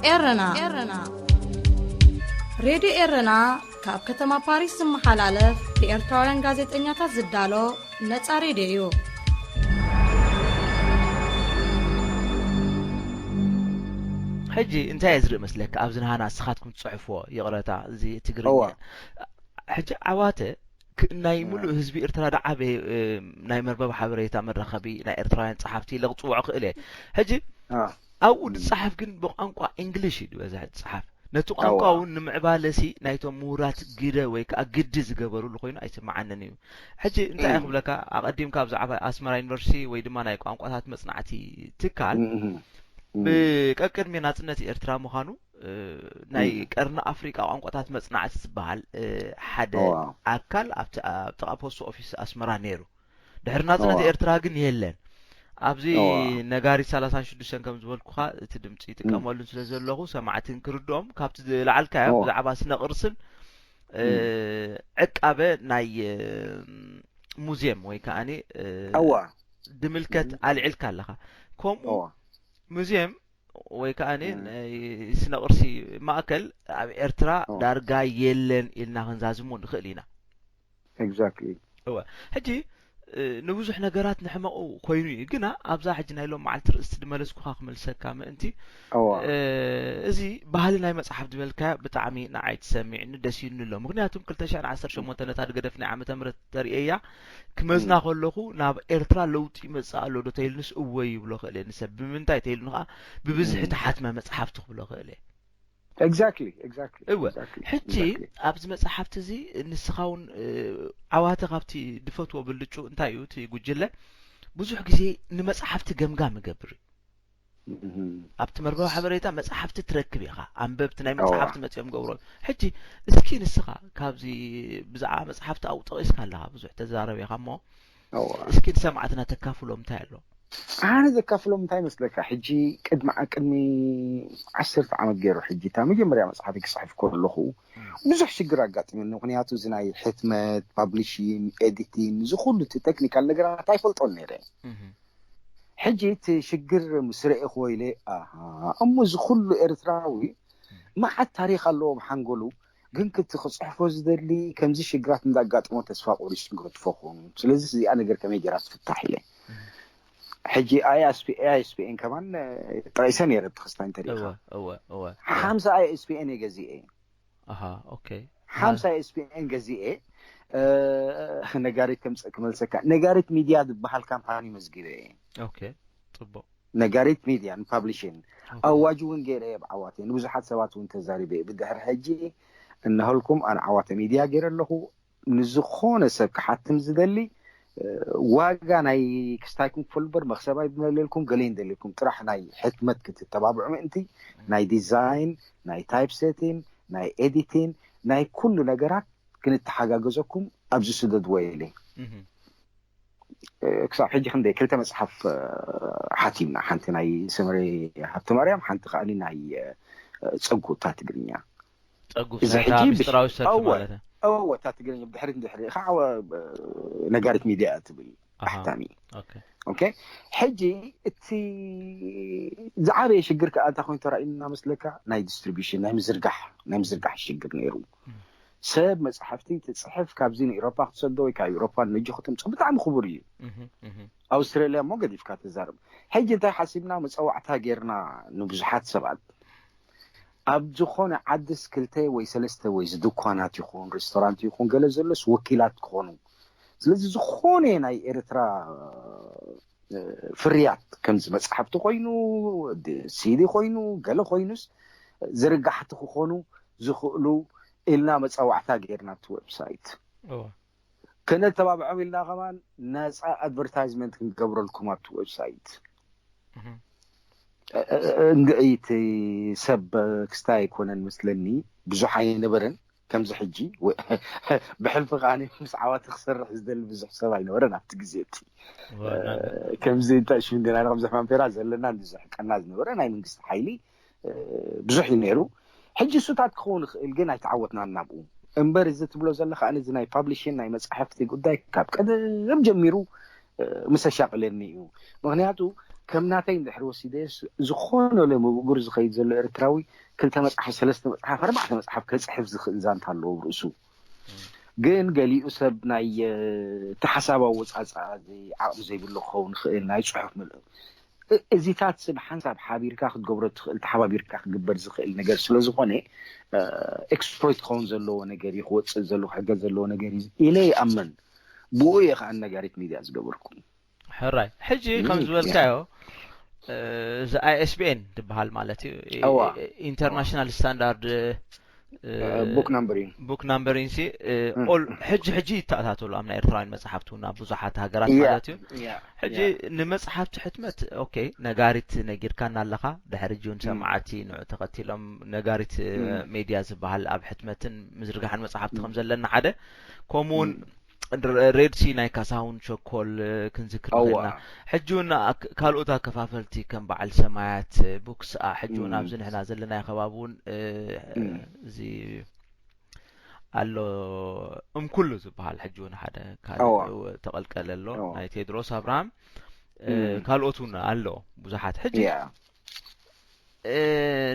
ኤረና። ሬድዮ ኤረና ካብ ከተማ ፓሪስ ዝመሓላለፍ ብኤርትራውያን ጋዜጠኛታት ዝዳሎ ነጻ ሬድዮ እዩ። ሕጂ እንታይ እየ ዝርኢ መስለካ ኣብዚ ንሃና ንስኻትኩም ትፅሕፍዎ ይቕረታ እዚ ትግርኛ እዋ። ሕጂ ዓዋተ ክ- ናይ ሙሉእ ህዝቢ ኤርትራ ደዓበ ናይ መርበብ ሓበሬታ መራኸቢ ናይ ኤርትራውያን ጸሓፍቲ ኢለ ክፅውዖ ክእል እየ። ሕጂ አ፣ ኣብኡ ዝፀሓፍ ግን ብቋንቋ እንግሊሽ እዩ ዝበዝሕ ዝፀሓፍ። ነቲ ቋንቋ እዋ። እውን ንምዕባለሲ ናይቶም ምሁራት ግደ ወይ ከዓ ግዲ ዝገበሩሉ ኮይኑ ኣይስምዓንን እዩ። ሕጂ እንታይ እየ እም። ክብለካ ኣቐዲምካ ብዛዕባ ኣስመራ ዩኒቨርሲቲ ወይ ድማ ናይ ቋንቋታት መፅናዕቲ ትካል እም፣ እም፣ እም። ብቀቅድሚ ናፅነት ኤርትራ ምዃኑ እ፣ ናይ እም። ቀርኒ ኣፍሪቃ ቋንቋታት መፅናዕቲ ዝበሃል እ፣ ሓደ እዋ። ኣካል ኣብቲ ኣብ ጥቓ ፖስት ኦፊስ ኣስመራ ነይሩ። ድሕሪ ናፅነት እዋ። ኤርትራ ግን የለን። ኣብዚ እዋ። ነጋሪት ሰላሳን ሽዱሽተን ከም ዝበልኩኻ እቲ ድምፂ ይጥቀመሉን ስለ ዘለኹ ሰማዕትን ክርድኦም ካብቲ ዝለዓልካዮ እዋ። ብዛዕባ ስነ ቅርስን እ፣ እም። ዕቃበ ናይ እ፣ ሙዚየም ወይ ከዓኒ እ፣ እዋ። ድምልከት እም። ኣልዒልካ ኣለኻ። ከምኡ እዋ። ሙዚየም ወይ ከዓኒ እም። ናይ ስነ ቅርሲ ማእከል ኣብ ኤርትራ እዋ። ዳርጋ የለን ኢልና ክንዛዝሞ ንኽእል ኢና። ኤግዛክትሊ። ሕጂ እ፣ ንብዙሕ ነገራት ንሕመቑ ኮይኑ እዩ። ግና ኣብዛ ሕጂ ናይ ሎም መዓልቲ ርእስቲ ድመለስኩኻ ክመልሰካ ምእንቲ እዋ። እ፣ እዚ ባህሊ ናይ መጽሓፍ ዝበልካዮ ብጣዕሚ ንዓይ ተሰሚዕኒ ደስ ኢሉኒ ኣሎ። ምኽንያቱም ክልተ ሽሕን ዓሰርተ ሸሞንተን ነታ ድገደፍ ናይ ዓመተ ምህረት ተርእየያ ክመዝና እም። ከለኹ ናብ ኤርትራ ለውጢ ይመጽእ ኣሎ ዶ ተይልንስ እወ ይብሎ ክእል እየ ንሰብ። ብምንታይ ተይልኒ ኸዓ ብብዝሒ እም። ተሓትመ መጽሓፍቲ ክብሎ ክእል እየ። ኤግዛክትሊ፣ ኤግዛክትሊ፣ እወ ኤግዛክትሊ፣ ሕጂ ኤግዛክትሊ። ኣብዚ መጽሓፍቲ እዚ ንስኻ እውን እ፣ ዓዋተ ካብቲ ድፈትዎ ብልጩ እንታይ እዩ እቲ ጉጅለ ብዙሕ ግዜ ንመጽሓፍቲ ገምጋም ይገብር እዩ። እም። ኣብቲ መርበብ ሓበሬታ መጽሓፍቲ ትረክብ ኢኻ፣ ኣንበብቲ ናይ እዋ። መጽሓፍቲ መጺኦም ገብሮ። ሕጂ እስኪ ንስኻ ካብዚ ብዛዕባ መጽሓፍቲ ኣብኡ ጠቒስካ ኣለኻ ብዙሕ ተዛረብ ኢኻ እሞ እዋ። እስኪ ንሰማዕትና ተካፍሎም እንታይ ኣሎ? ኣነ ዘካፍሎም እንታይ መስለካ ሕጂ ቅድሚ ቅድሚ ዓሰርተ ዓመት ገይሩ ሕጂ እታ መጀመርያ መጽሓፈይ ክጽሕፍ ከለኹ ብዙሕ ሽግር ኣጋጢሙኒ። ምኽንያቱ እዚ ናይ ሕትመት ፓብሊሽን ኤዲቲን እዚ ኩሉ እቲ ቴክኒካል ነገራት ኣይፈልጦን ነይረ። እህ፣ ሕጂ እቲ ሽግር ምስ ረእኹዎ ኢለ ኣሃ እሞ እዚ ኩሉ ኤርትራዊ መዓት ታሪኽ ኣለዎ ብሓንጎሉ ግን ክቲ ክፅሕፎ ዝደሊ ከምዚ ሽግራት እንዳጋጥሞ ተስፋ ቆሪሱ ገድፎ ክኸውን። ስለዚ እዚኣ ነገር ከመይ ገይራ ትፍታሕ ኢለ ሕጂ ኣይኤስፒ ኣይኤስፒኤን ከማን ጠቂሰ ነይረ። እቲ ክስታይ እንተሪኢኻ እወ እወ እወ ሓምሳ ኣይኤስፒኤን እየ ገዚኤ። ኣሃ ኦኬ ሓምሳ ኤስፒኤን ገዚኤ ነጋሪት ከምፀ ክመልሰካ፣ ነጋሪት ሚድያ ዝበሃል ካምፓኒ መዝጊበ እየ። ኦኬ ጽቡቅ ነጋሪት ሚድያ ንፓብሊሽን ኣዋጅ እውን ገይረ እየ ብዓዋተ፣ ንብዙሓት ሰባት እውን ተዛሪበ እየ። ብድሕሪ ሕጂ እነሀልኩም ኣነ ዓዋተ ሚድያ ገይረ ኣለኹ። ንዝኾነ ሰብ ክሓትም ዝደሊ ዋጋ ናይ ክስታይኩም ክፈሉ በር መክሰብ ኣይደለልኩም ገለ እንደልኩም ጥራሕ ናይ ሕትመት ክትተባብዑ ምእንቲ ናይ ዲዛይን ናይ ታይፕ ሴቲን ናይ ኤዲቲን ናይ ኩሉ ነገራት ክንተሓጋገዘኩም ኣብዚ ስደድዎ ኢለ። ክሳብ ሕጂ ክንደይ ክልተ መፅሓፍ ሓቲምና፣ ሓንቲ ናይ ስምሪ ሃብተ ማርያም፣ ሓንቲ ከዓ ናይ ፀጉ እታ ትግርኛ። ፀጉ ምስጢራዊ ሰልፊ ማለት እወ እታ ትግርኛ ብድሕሪት ድሕሪ ከዓ ነጋሪት ሚድያ ትብል ኣሕታሚ። ኦኬ ሕጂ እቲ ዝዓበየ ሽግር ከዓ እንታይ ኮይኑ ተራእዩና መስለካ? ናይ ዲስትሪቢሽን ናይ ምዝርጋሕ ናይ ምዝርጋሕ ሽግር ነይሩ። ሰብ መፅሓፍቲ ትፅሕፍ ካብዚ ንኤሮፓ ክትሰዶ ወይ ካብ ኤሮፓ ንመጂ ከተምፅኦ ብጣዕሚ ክቡር እዩ። ኣውስትራሊያ እሞ ገዲፍካ ትዛረብ። ሕጂ እንታይ ሓሲብና መፀዋዕታ ጌርና ንብዙሓት ሰባት ኣብ ዝኾነ ዓድስ ክልተ ወይ ሰለስተ ወይ ዝድኳናት ይኹን ሬስቶራንት ይኹን ገለ ዘሎስ ወኪላት ክኾኑ። ስለዚ ዝኾነ ናይ ኤርትራ ፍርያት ከምዚ መፅሓፍቲ ኮይኑ ሲዲ ኮይኑ ገለ ኮይኑስ ዝርጋሕቲ ክኾኑ ዝኽእሉ ኢልና መፃዋዕታ ጌርና ኣብቲ ዌብሳይት ከነተባብዖም ኢልና ከማን ነፃ ኣድቨርታይዝመንት ክንገብረልኩም ኣብቲ ዌብሳይት። እንግዒት ሰብ ክስታይ ኣይኮነን መስለኒ ብዙሕ ኣይነበረን። ከምዚ ሕጂ ብሕልፊ ከዓ ምስ ዓዋተ ክሰርሕ ዝደሊ ብዙሕ ሰብ ኣይነበረን ኣብቲ ግዜ እቲ። ከምዚ እንታይ ሽም እንዲና ከምዚ ሕማም ፌራ ዘለና ዝሕቀና ዝነበረ ናይ መንግስቲ ሓይሊ ብዙሕ እዩ ነይሩ። ሕጂ እሱታት ክኸውን ይኽእል ግን ኣይተዓወትናን ናብኡ። እምበር እዚ ትብሎ ዘለካ ኣነ እዚ ናይ ፓብሊሽን ናይ መፅሓፍቲ ጉዳይ ካብ ቀደም ጀሚሩ ምስ ኣሻቅለኒ እዩ። ምክንያቱ ከም ናተይ እንድሕር ወሲደ ዝኾነ ሎሚ ብእግሩ ዝኸይድ ዘሎ ኤርትራዊ ክልተ መፅሓፍ ሰለስተ መፅሓፍ ኣርባዕተ መፅሓፍ ከፅሕፍ ዝኽእል ዛንታ ኣለዎ ርእሱ። ግን ገሊኡ ሰብ ናይ ተሓሳብ ኣወፃፅኣ ዓቕሚ ዘይብሉ ክኸውን ይኽእል ናይ ፅሑፍ ምልእ እዚታት ስብ ሓንሳብ ሓቢርካ ክትገብሮ ትኽእል ተሓባቢርካ ክግበር ዝኽእል ነገር ስለዝኾነ ኤክስፕሎይት ክኸውን ዘለዎ ነገር እዩ ክወፅእ ዘለዎ ክሕገዝ ዘለዎ ነገር እዩ ኢለ ይኣምን። ብኡ እየ ከዓ ነጋሪት ሚድያ ዝገበርኩ። ሕራይ ሕጂ ከም ዝበልካዮ እዚ ኣይኤስቢኤን ዝበሃል ማለት እዩ። ኢንተርናሽናል ስታንዳርድ ቡክ ናምበሪንግ ቡክ ናምበሪንግ ሲ ኦል ሕጂ ሕጂ ይተኣታተሉ ኣብ ናይ ኤርትራውያን መፅሓፍቲ እውን ኣብ ብዙሓት ሃገራት ማለት እዩ። ሕጂ ንመፅሓፍቲ ሕትመት ኦኬ ነጋሪት ነጊርካና ኣለኻ። ድሕሪ ሕጂ እውን ሰማዕቲ ንዑ ተኸቲሎም ነጋሪት ሜድያ ዝበሃል ኣብ ሕትመትን ምዝርጋሕን መፅሓፍቲ ከም ዘለና ሓደ ከምኡ እውን ሬድሲ ናይ ካሳሁን ሸኮል ክንዝክር ንኽእልና ሕጂ እውን ካልኦት ኣከፋፈልቲ ከም በዓል ሰማያት ቡክስ ሕጂ እውን ኣብዚ ንሕና ዘለናዮ ከባቢ እውን እዚ ኣሎ እምኩሉ ዝበሃል ሕጂ እውን ሓደ ካልእ ተቐልቀለ ኣሎ ናይ ቴድሮስ ኣብርሃም ካልኦት እውን ኣሎ ብዙሓት ሕጂ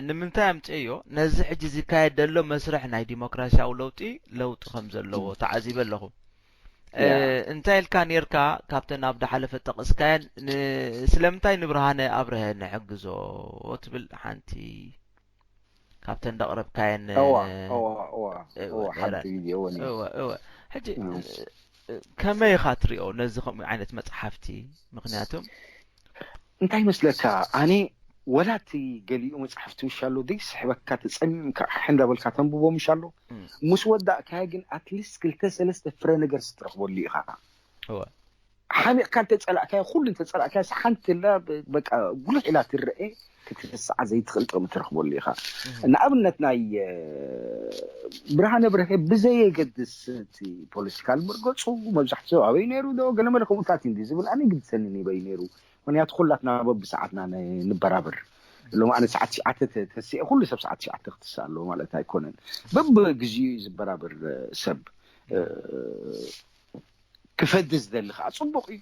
ንምንታይ ኣምፅእዮ ነዚ ሕጂ ዝካየድ ዘሎ መስርሕ ናይ ዲሞክራሲያዊ ለውጢ ለውጢ ከም ዘለዎ ተዓዚበ ኣለኹ። እንታይ ኢልካ ኔርካ ካብተን ኣብ ዝሓለፈ ጠቕስካየን ስለምንታይ ንብርሃነ ኣብርሀ ንሕግዞ ትብል ሓንቲ ካብተን ዘቕረብካየን እወ እወ እወ እወ ሓንቲ ቪድዮ እውን እየ። እወ እወ ሕጂ ከመይ ኢኻ ትሪኦ ነዚ ከምኡ ዓይነት መፅሓፍቲ? ምክንያቱ እንታይ ይመስለካ ኣነ ወላ እቲ ገሊኡ መፅሓፍቲ ምሽ ኣሎ ዘይስሕበካ ተፀሚምካ ሓሕ እንዳበልካ ተንብቦ ምሽ ኣሎ ምስ ወዳእካዮ ግን ኣትሊስት ክልተ ሰለስተ ፍረ ነገር ስትረኽበሉ ኢኻ። እወ ሓሚቕካ እንተፀላእካዮ ኩሉ እንተፀላእካዮ ሓንቲ ላ በቃ ጉልሕ ኢላ ትረአ ክትርስዓ ዘይትኽእል ጥቕሚ ትረኽበሉ ኢኻ። ንኣብነት ናይ ብርሃነ ብርሀ ብዘየገድስ እቲ ፖለቲካል መርገፁ መብዛሕትኡ ኣበይ ነይሩ ዶ ገለመለ ከምኡታት እዩ ዝብል ኣነ ግድሰኒ ኒበይ ነይሩ። ምክንያቱ ኩላትና በብሰዓትና ንበራብር ሎም ኣነ ሰዓት ትሽዓተ ተሲአ ኩሉ ሰብ ሰዓት ትሽዓተ ክትስእ ኣለዎ ማለት ኣይኮነን። በብግዚኡ እዩ ዝበራብር ሰብ ክፈዲ ዝደሊ ከዓ ፅቡቅ እዩ።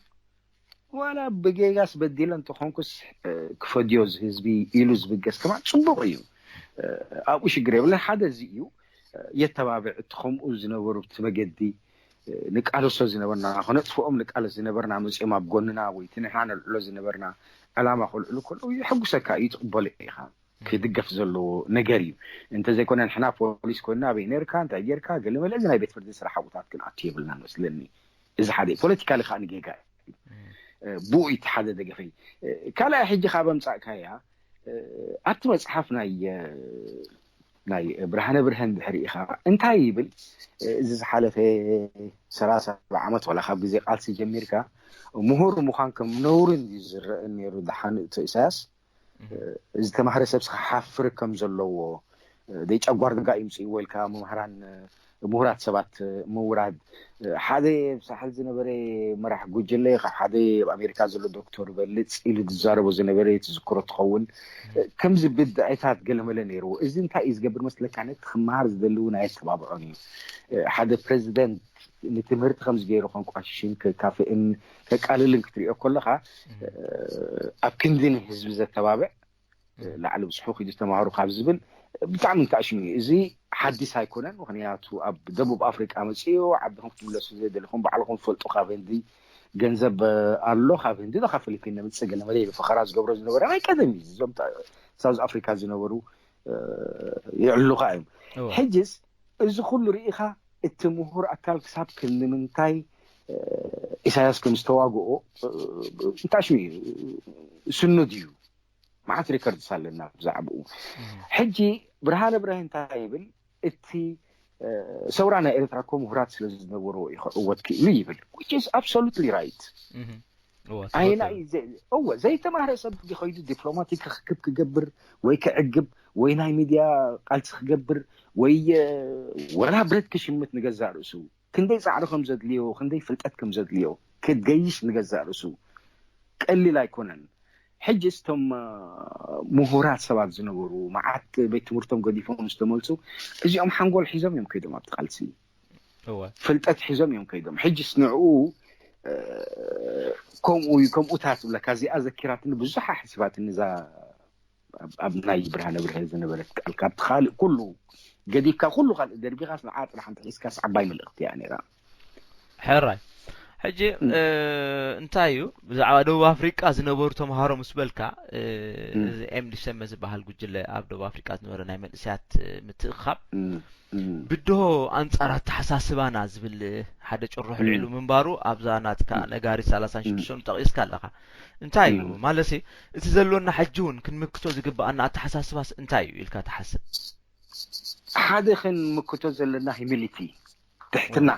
ዋላ ብጌጋስ በዲለ እንተኾንኩስ ክፈድዮ ህዝቢ ኢሉ ዝብገስ ከማን ፅቡቅ እዩ። ኣብኡ ሽግር የብለን ሓደ እዚ እዩ። የተባብዕ እቲ ከምኡ ዝነበሩ እቲ መገዲ ንቃለሶ ዝነበርና፣ ክነጥፍኦም ንቃለስ ዝነበርና መፂኦም ኣብ ጎንና ወይ እቲ ንሕና ነልዕሎ ዝነበርና ዕላማ ከልዕሉ ከለዉ የሐጉሰካ እዩ፣ ትቕበሎ ኢኻ። ክድገፍ ዘለዎ ነገር እዩ። እንተዘይኮነ ንሕና ፖሊስ ኮይንና ኣበይ ነርካ እንታይ ጌርካ ገለመለ፣ እዚ ናይ ቤት ፍርዲ ስራሕ ኣብታት ክንኣቱ የብልና መስለኒ። እዚ ሓደ ፖለቲካሊ ከዓ ንጌጋ እዩ። ብኡ እቲ ሓደ ደገፈይ። ካልኣይ ሕጂ ካብ ኣምፃእካያ ኣብቲ መፅሓፍ ናይ ናይ ብርሃነ ብርሀን ድሕሪ ኢኻ እንታይ ይብል? እዚ ዝሓለፈ ሰላሳ ዓመት ዋላ ካብ ግዜ ቃልሲ ጀሚርካ ምሁር ምዃን ከም ነውሪ እንድዩ ዝረአ ነይሩ። ደሓን እቶ ኢሳያስ ዝተማህረ ሰብስ ክሓፍር ከም ዘለዎ ደይ ጨጓር ደጋ ይምፅእዎ ኢልካ መምሃራን ምሁራት ሰባት ምውራድ ሓደ ሳሕል ዝነበረ መራሕ ጉጅለ ካብ ሓደ ኣብ ኣሜሪካ ዘሎ ዶክተር በልፅ ኢሉ ዝዛረቦ ዝነበረ ትዝክሮ ትኸውን። ከምዚ ብድዐታት ገለመለ ነይርዎ። እዚ እንታይ እዩ ዝገብር መስለካ? ነቲ ክመሃር ዝደሊ እውን ኣየተባብዖን እዩ። ሓደ ፕሬዚደንት ንትምህርቲ ከምዚ ገይሩ ከንቋሽሽን ከካፍእን ከቃልልን ክትሪኦ ከለካ ኣብ ክንዲ ንህዝቢ ዘተባብዕ ላዕሊ ብፅሑ ኪዱ ተማሃሩ ካብ ዝብል ብጣዕሚ እንታሽም እዩ። እዚ ሓዲስ ኣይኮነን። ምክንያቱ ኣብ ደቡብ ኣፍሪቃ መፅኡ ዓድኹም ክትምለሱ ዘይደለኹም ባዕልኹም ትፈልጡ ካብ ህንዲ ገንዘብ ኣሎ፣ ካብ ህንዲ ዶ ካብ ፊሊፒን ነምፅእ ገለ መለ ኢሉ ፈኸራ ዝገብሮ ዝነበረ ናይ ቀደም እዩ። እዞም ሳውዝ ኣፍሪካ ዝነበሩ ይዕልሉካ እዮም። ሕጅስ እዚ ኩሉ ርኢኻ እቲ ምሁር ኣካል ክሳብ ክንዲ ምንታይ ኢሳያስ ከም ዝተዋግኦ እንታሽም እዩ። ስኑድ እዩ። መዓት ሪከርድስ ኣለና ብዛዕባኡ። ሕጂ ብርሃነ ብርሀ እንታይ ይብል? እቲ ሰውራ ናይ ኤርትራ እኮ ምሁራት ስለ ዝነበርዎ እዩ ክዕወት ክኢሉ ይብል። Which is absolutely right። ኣይና እወ ዘይተማህረ ሰብ ከይዱ ዲፕሎማቲክ ክክብ ክገብር ወይ ክዕግብ ወይ ናይ ሚድያ ቃልሲ ክገብር ወይ ወላ ብረት ክሽምት ንገዛእ ርእሱ ክንደይ ፃዕሪ ከም ዘድልዮ ክንደይ ፍልጠት ከም ዘድልዮ ክገይሽ ንገዛእ ርእሱ ቀሊል ኣይኮነን። ሕጂ እቶም ምሁራት ሰባት ዝነበሩ መዓት ቤት ትምህርቶም ገዲፎም ዝተመልሱ እዚኦም ሓንጎል ሒዞም እዮም ከይዶም ኣብቲ ቃልሲ ፍልጠት ሒዞም እዮም ከይዶም። ሕጂስ ንዕኡ ከምኡ ከምኡታት ብለካ እዚኣ ዘኪራትኒ ብዙሓ ሕሲባትኒ እዛ ኣብ ናይ ብርሃነ ብርሀ ዝነበረት ቃል ካብቲ ካልእ ኩሉ ገዲፍካ ኩሉ ካልእ ደርቢኻስ ንዓ ጥራሕ እንተሒዝካስ ዓባይ መልእኽቲ እያ ነይራ። ሕራይ ሕጂ እንታይ እዩ ብዛዕባ ደቡብ ኣፍሪቃ ዝነበሩ ተምሃሮ ምስ በልካ እዚ ኤምዲ ሰመ ዝበሃል ጉጅለ ኣብ ደቡብ ኣፍሪቃ ዝነበረ ናይ መንእሰያት ምትእኻብ ብድሆ ኣንጻር ኣተሓሳስባና ዝብል ሓደ ጭርሖ ልዒሉ ምንባሩ ኣብዛ ናትካ ነጋሪት ሰላሳን ሽዱሽተን ጠቒስካ ኣለኻ። እንታይ እዩ ማለት እቲ ዘሎና ሕጂ እውን ክንምክቶ ዝግብኣና ኣተሓሳስባስ እንታይ እዩ ኢልካ ትሓስብ? ሓደ ክንምክቶ ዘለና ሂሚሊቲ ትሕትና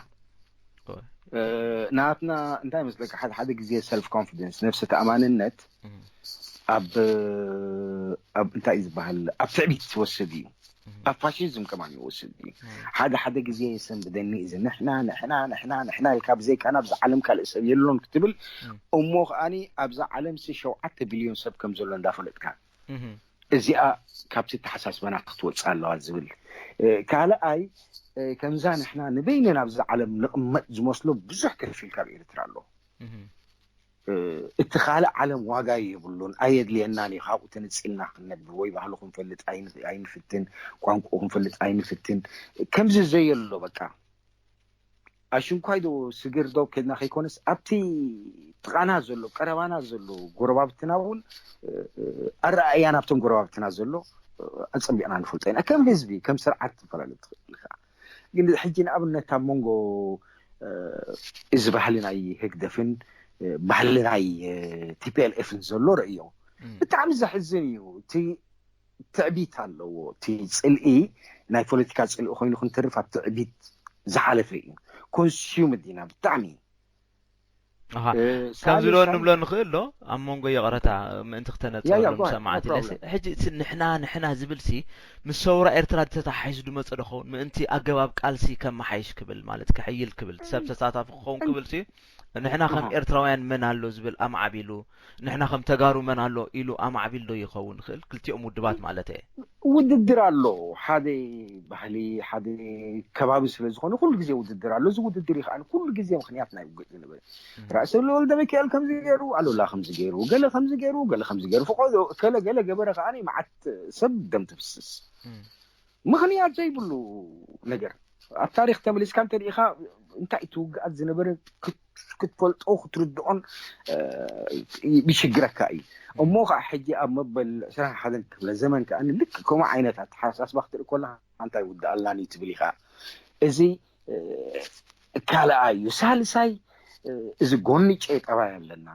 ናትና እንታይ መስለካ ሓደ ሓደ ግዜ ሰልፍ ኮንፊደንስ ነፍሰ ተኣማንነት ኣብ ኣብ እንታይ እዩ ዝበሃል ኣብ ትዕቢት ትወስድ እዩ። ኣብ ፋሽዝም ከማን ይወስድ እዩ። ሓደ ሓደ ግዜ የሰንብደኒ እዚ ንሕና ንሕና ንሕና ንሕና ኢልካ ብዘይካ ናብዚ ዓለም ካልእ ሰብ የሎን ክትብል እሞ ከኣኒ ኣብዛ ዓለም ሲ ሸውዓተ ቢልዮን ሰብ ከም ዘሎ እንዳፈለጥካ እዚኣ ካብቲ ተሓሳስበና ክትወፅእ ኣለዋ ዝብል ካልኣይ ከምዛ ንሕና ንበይነን ኣብዚ ዓለም ንቕመጥ ዝመስሎ ብዙሕ ከፊል ካብ ኤርትራ ኣሎ። እቲ ካልእ ዓለም ዋጋ የብሉን ኣየድልየናን እዩ። ካብኡ ተነፂልና ክንነብር ወይ ባህሉ ክንፈልጥ ኣይንፍትን፣ ቋንቋኡ ክንፈልጥ ኣይንፍትን። ከምዚ ዘየሎ በቃ ኣሽንኳይ ዶ ስግር ዶ ከድና ከይኮነስ ኣብቲ ጥቓና ዘሎ ቀረባና ዘሎ ጎረባብትና እውን ኣረኣእያ ናብቶም ጎረባብትና ዘሎ ኣፀቢቕና ንፈልጦ ኢና። ከም ህዝቢ ከም ስርዓት ትፈላለ ትኽእል ኢኻ። ግን ሕጂ ንኣብነት ኣብ መንጎ እዚ ባህሊ ናይ ህግደፍን ባህሊ ናይ ቲፒኤልኤፍን ዘሎ ርእዮ ብጣዕሚ ዘሕዝን እዩ። እቲ ትዕቢት ኣለዎ። እቲ ጽልኢ ናይ ፖለቲካ ጽልኢ ኮይኑ ክንተርፍ ኣብ ትዕቢት ዝሓለፈ እዩ። ኮንሱምድ ኢና ብጣዕሚ ከምዚ ዶ ንብሎ ንኽእል ዶ ኣብ መንጎ ይቕረታ ምእንቲ ክተነጽረሎም ሰማዕቲ ለሲ ሕጂ እቲ ንሕና ንሕና ዝብል ሲ ምስ ሰውራ ኤርትራ ተተሓሒዙ ድመጸ ዶ ኸውን ምእንቲ ኣገባብ ቃልሲ ከመሓይሽ ክብል ማለት ክሕይል ክብል ሰብ ተሳታፊ ክኸውን ክብል ሲ ንሕና ከም ኤርትራውያን መን ኣሎ ዝብል ኣማዕቢሉ ንሕና ከም ተጋሩ መን ኣሎ ኢሉ ኣማዕቢል ዶ ይኸውን ይኽእል ክልቲኦም ውድባት ማለት እየ ውድድር ኣሎ ሓደ ባህሊ ሓደ ከባቢ ስለ ዝኾነ ኩሉ ግዜ ውድድር ኣሎ እዚ ውድድር እዩ ከዓ ኩሉ ግዜ ምክንያት ናይ ውግእ ዝንብል ራእሲ ወልደ ሚካኤል ከምዚ ገይሩ ኣሉላ ከምዚ ገይሩ ገለ ከምዚ ገይሩ ገለ ከምዚ ገይሩ ፍቆዶ ከለ ገለ ገበረ ከዓ መዓት ሰብ ደም ትፍስስ ምክንያት ዘይብሉ ነገር ኣብ ታሪክ ተመሊስካ እንተሪኢካ እንታይ እቲ ውግኣት ዝነበረ ክትፈልጦ ክትርድኦን ይሽግረካ እዩ። እሞ ከዓ ሕጂ ኣብ መበል ዕስራን ሓደን ክፍለ ዘመን ከዓ ልክ ከምኡ ዓይነት ኣተሓሳስባ ክትርኢ ከለካ እንታይ ውዳእ ኣላኒ ትብል ኢካ። እዚ ካልኣይ እዩ። ሳልሳይ እዚ ጎንጨ ጠባይ ኣለና።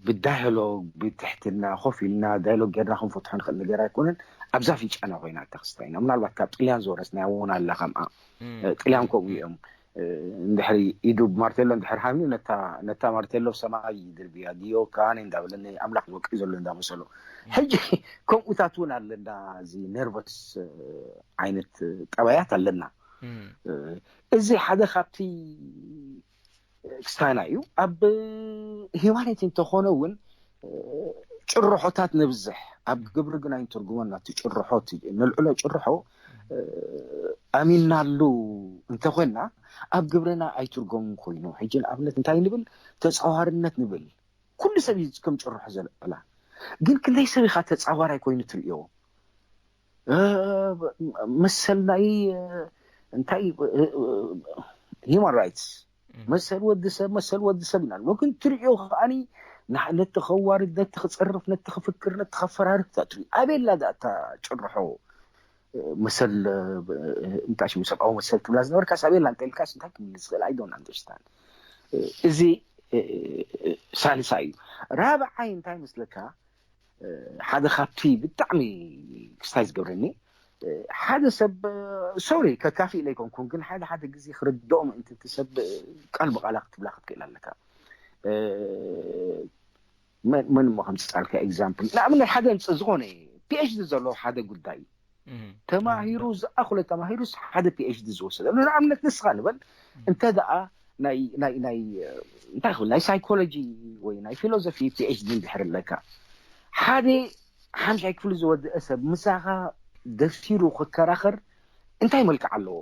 ብዳያሎግ ብትሕትና ኮፍ ኢልና ዳያሎግ ጌርና ክንፈትሖ ንኽእል ነገር ኣይኮነን። ኣብዛ ፊጫና ኮይና ተክስታይና ምናልባት ካብ ጥልያን ዝወረስና እውን ኣላ ከምኣ ጥልያን ከምኡ እዮም። እንድሕሪ ኢዱ ብማርቴሎ እንድሕር ሃምዩ ነታ ማርቴሎ ሰማይ ድርብያ ዲዮ ካን እንዳበለ ኣምላኽ ዝወቅዕ ዘሎ እንዳመሰሎ። ሕጂ ከምኡታት እውን ኣለና። እዚ ነርቨስ ዓይነት ጠባያት ኣለና። እዚ ሓደ ካብቲ ክስታይና እዩ። ኣብ ሂማኖት እንተኾነ እውን ጭርሖታት ነብዝሕ ኣብ ግብሪ ግን ኣይንትርጉሞን ናቲ ጭርሖ ነልዕሎ ጭርሖ ኣሚናሉ እንተኾንና ኣብ ግብርና ኣይትርጎምን ኮይኑ። ሕጂ ንኣብነት እንታይ ንብል? ተፃዋርነት ንብል። ኩሉ ሰብ እዩ ከም ጭርሖ ዘልዕላ። ግን ክንደይ ሰብ ኢኻ ተፃዋራይ ኮይኑ ትርእዮ? መሰል ናይ እንታይ human rights መሰል ወዲ ሰብ መሰል ወዲ ሰብ ኢና። ግን ትርእዮ ከዓኒ ነቲ ከዋርድ ነቲ ክፀርፍ ነቲ ክፍክር ነቲ ከፈራርህ ትርኢ። ኣበየላ ዳእታ ጭርሖ መሰል እንታይ ሽሙ ሰብኣዊ መሰል ትብላ ዝነበርካስ ኣበየላ እንተልካስ እንታይ ክምልስ ዝኽእል? I don't understand። እዚ ሳልሳይ እዩ። ራብዓይ እንታይ መስለካ? ሓደ ካብቲ ብጣዕሚ ክስታይ ዝገብረኒ ሓደ ሰብ ሶሪ ከካፊእ ለይኮንኩን ግን ሓደ ሓደ ግዜ ክርድኦ ምእንቲ እቲ ሰብ ቃል ብቃላ ክትብላ ክትክእል ኣለካ። መን እሞ ከምፅፃልካ example ንኣብነት ሓደ ምፅ ዝኾነ PhD ዘለዎ ሓደ ጉዳይ ተማሂሩ ዝኣኽሎ ተማሂሩስ ሓደ PhD ዝወሰደ ንኣብነት ንስኻ ንበል እንተ ደኣ ናይ ናይ ናይ እንታይ ክብል ናይ ሳይኮሎጂ ወይ ናይ ፊሎዞፊ PhD እንድሕር ኣለካ ሓደ ሓምሻይ ክፍሊ ዝወደአ ሰብ ምሳኻ ደሲሩ ክከራኸር እንታይ መልክዕ ኣለዎ?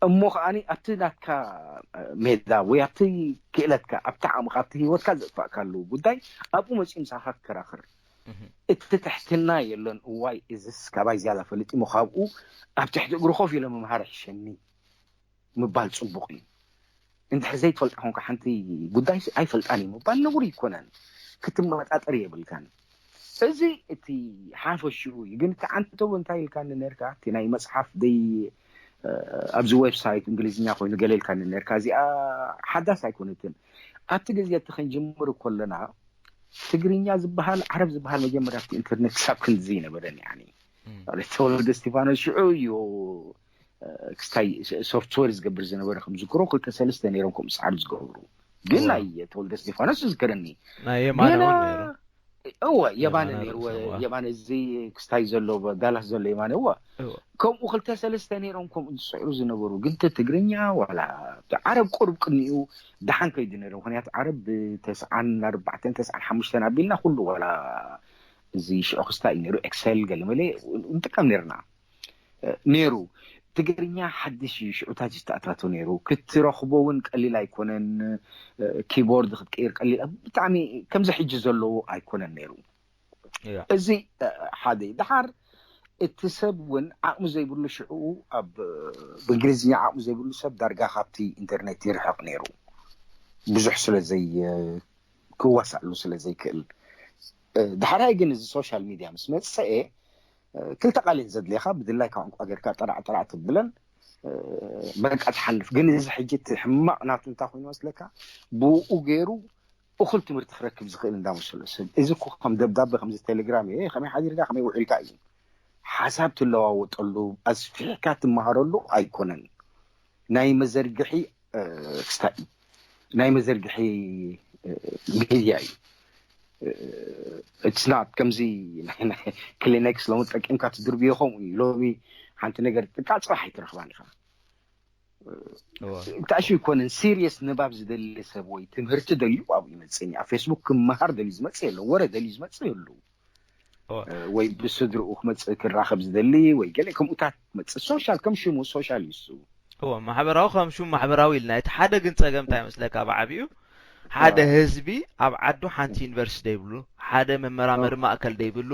እሞ ከዓኒ ኣብቲ ናትካ ሜዳ ወይ ኣብቲ ክእለትካ ኣብቲ ዓቕምካ ኣብቲ ህይወትካ ዘጥፋእካሉ ጉዳይ ኣብኡ መፂኡ ምሳኻ ክከራኸር እቲ ትሕትና የለን። እዋይ እዝስ ካባይ ዝያዳ ፈሊጥ እሞ ካብኡ ኣብ ትሕቲ እግሩ ኮፍ ኢለ ምምሃር ይሕሸኒ ምባል ፅቡቕ እዩ። እንድሕር ዘይትፈልጣ ኮንካ ሓንቲ ጉዳይ ኣይፈልጣን እዩ ምባል ነውሪ ይኮነን። ክትመጣጠር የብልካን። እዚ እቲ ሓፈሽኡ እዩ። ግን እቲ ዓንተው እንታይ ኢልካኒ ነርካ? እቲ ናይ መፅሓፍ ደይ ኣብዚ ዌብሳይት እንግሊዝኛ ኮይኑ ገለ ኢልካኒ ነርካ። እዚኣ ሓዳስ ኣይኮነትን። ኣብቲ ግዜ እቲ ክንጅምር ከለና ትግርኛ ዝበሃል ዓረብ ዝበሃል መጀመርያ ኣብቲ ኢንተርኔት ክሳብ ክንድዚ ይነበረን ያኒ ተወልደ እስቲፋኖስ ሽዑ እዩ ክስታይ ሶፍትዌር ዝገብር ዝነበረ ከም ዝክሮ ክልተ ሰለስተ ነይሮም ከምኡ ፃዕሪ ዝገብሩ ግን ናይ ተወልደ እስቲፋኖስ ዝዝከረኒ ናይ የማነ እውን ነይሩ እወ የማነ ነይሩ የማነ እዚ ክስታይ ዘሎ ዳላስ ዘሎ የማነ እወ ከምኡ ክልተ ሰለስተ ነይሮም ከምኡ ዝፅዕሩ ዝነበሩ ግን ትግርኛ ዋላ ዓረብ ቁሩብ ቅድሚኡ ደሓን ከይዱ ነይሩ ምክንያቱ ዓረብ ብተስዓን ኣርባዕተን ተስዓን ሓሙሽተን ኣቢልና ኩሉ ዋላ እዚ ሽዑ ክስታይ እዩ ነይሩ ኤክሰል ገለመለ ንጥቀም ነርና ነይሩ ትግርኛ ሓድሽ እዩ ሽዑታት ዝተኣታቶ ነይሩ ክትረኽቦ እውን ቀሊል ኣይኮነን ኪቦርድ ክትቀይር ቀሊል ብጣዕሚ ከምዚ ሕጂ ዘለዎ ኣይኮነን ነይሩ እዚ ሓደ ድሓር እቲ ሰብ እውን ዓቕሚ ዘይብሉ ሽዑ ኣብ ብእንግሊዝኛ ዓቕሚ ዘይብሉ ሰብ ዳርጋ ካብቲ ኢንተርኔት ይርሕቕ ነይሩ ብዙሕ ስለዘይ ክዋሳእሉ ስለዘይክእል ድሓራይ ግን እዚ ሶሻል ሚድያ ምስ መፀአ ክልተ ቃል እየን ዘድልየካ ብድላይ ቋንቋ ጌርካ ጠራዕ ጠራዕ ትብለን በቃ ትሓልፍ ግን እዚ ሕጂ እቲ ሕማቕ ናቱ እንታይ ኮይኑ መስለካ ብኡ ገይሩ እኹል ትምህርቲ ክረክብ ዝኽእል እንዳመሰሎ ሰብ እዚ እኮ ከም ደብዳበ ከምዚ ቴሌግራም እየ ከመይ ሓዲርካ ከመይ ውዒልካ እዩ ሓሳብ ትለዋወጠሉ ኣስፊሕካ ትመሃረሉ ኣይኮነን ናይ መዘርግሒ ክስታይ ናይ መዘርግሒ ሚድያ እዩ it's not ከምዚ ክሊነክስ ሎሚ ጠቂምካ ትድርብዮ ከምኡ እዩ ሎሚ ሓንቲ ነገር ጥቃ ፅባሕ ኣይትረኽባን ኢኻ ታእሹ ይኮነን ሲሪየስ ንባብ ዝደሊ ሰብ ወይ ትምህርቲ ደልዩ ኣብኡ ይመፅእኒ ኣብ ፌስቡክ ክመሃር ደልዩ ዝመፅእ የለ ወረ ደልዩ ዝመፅእ የሉ ወይ ብስድርኡ ክመፅእ ክራኸብ ዝደሊ ወይ ገለ ከምኡታት መፅእ ሶሻል ከም ሽሙ ሶሻል እዩ እሱ እዎ ማሕበራዊ ከም ሽሙ ማሕበራዊ ኢልና እቲ ሓደ ግን ፀገም እንታይ መስለካ ብዓብኡ ሓደ ህዝቢ ኣብ ዓዱ ሓንቲ ዩኒቨርሲቲ ዘይብሉ ሓደ መመራመሪ ማእከል ዘይብሉ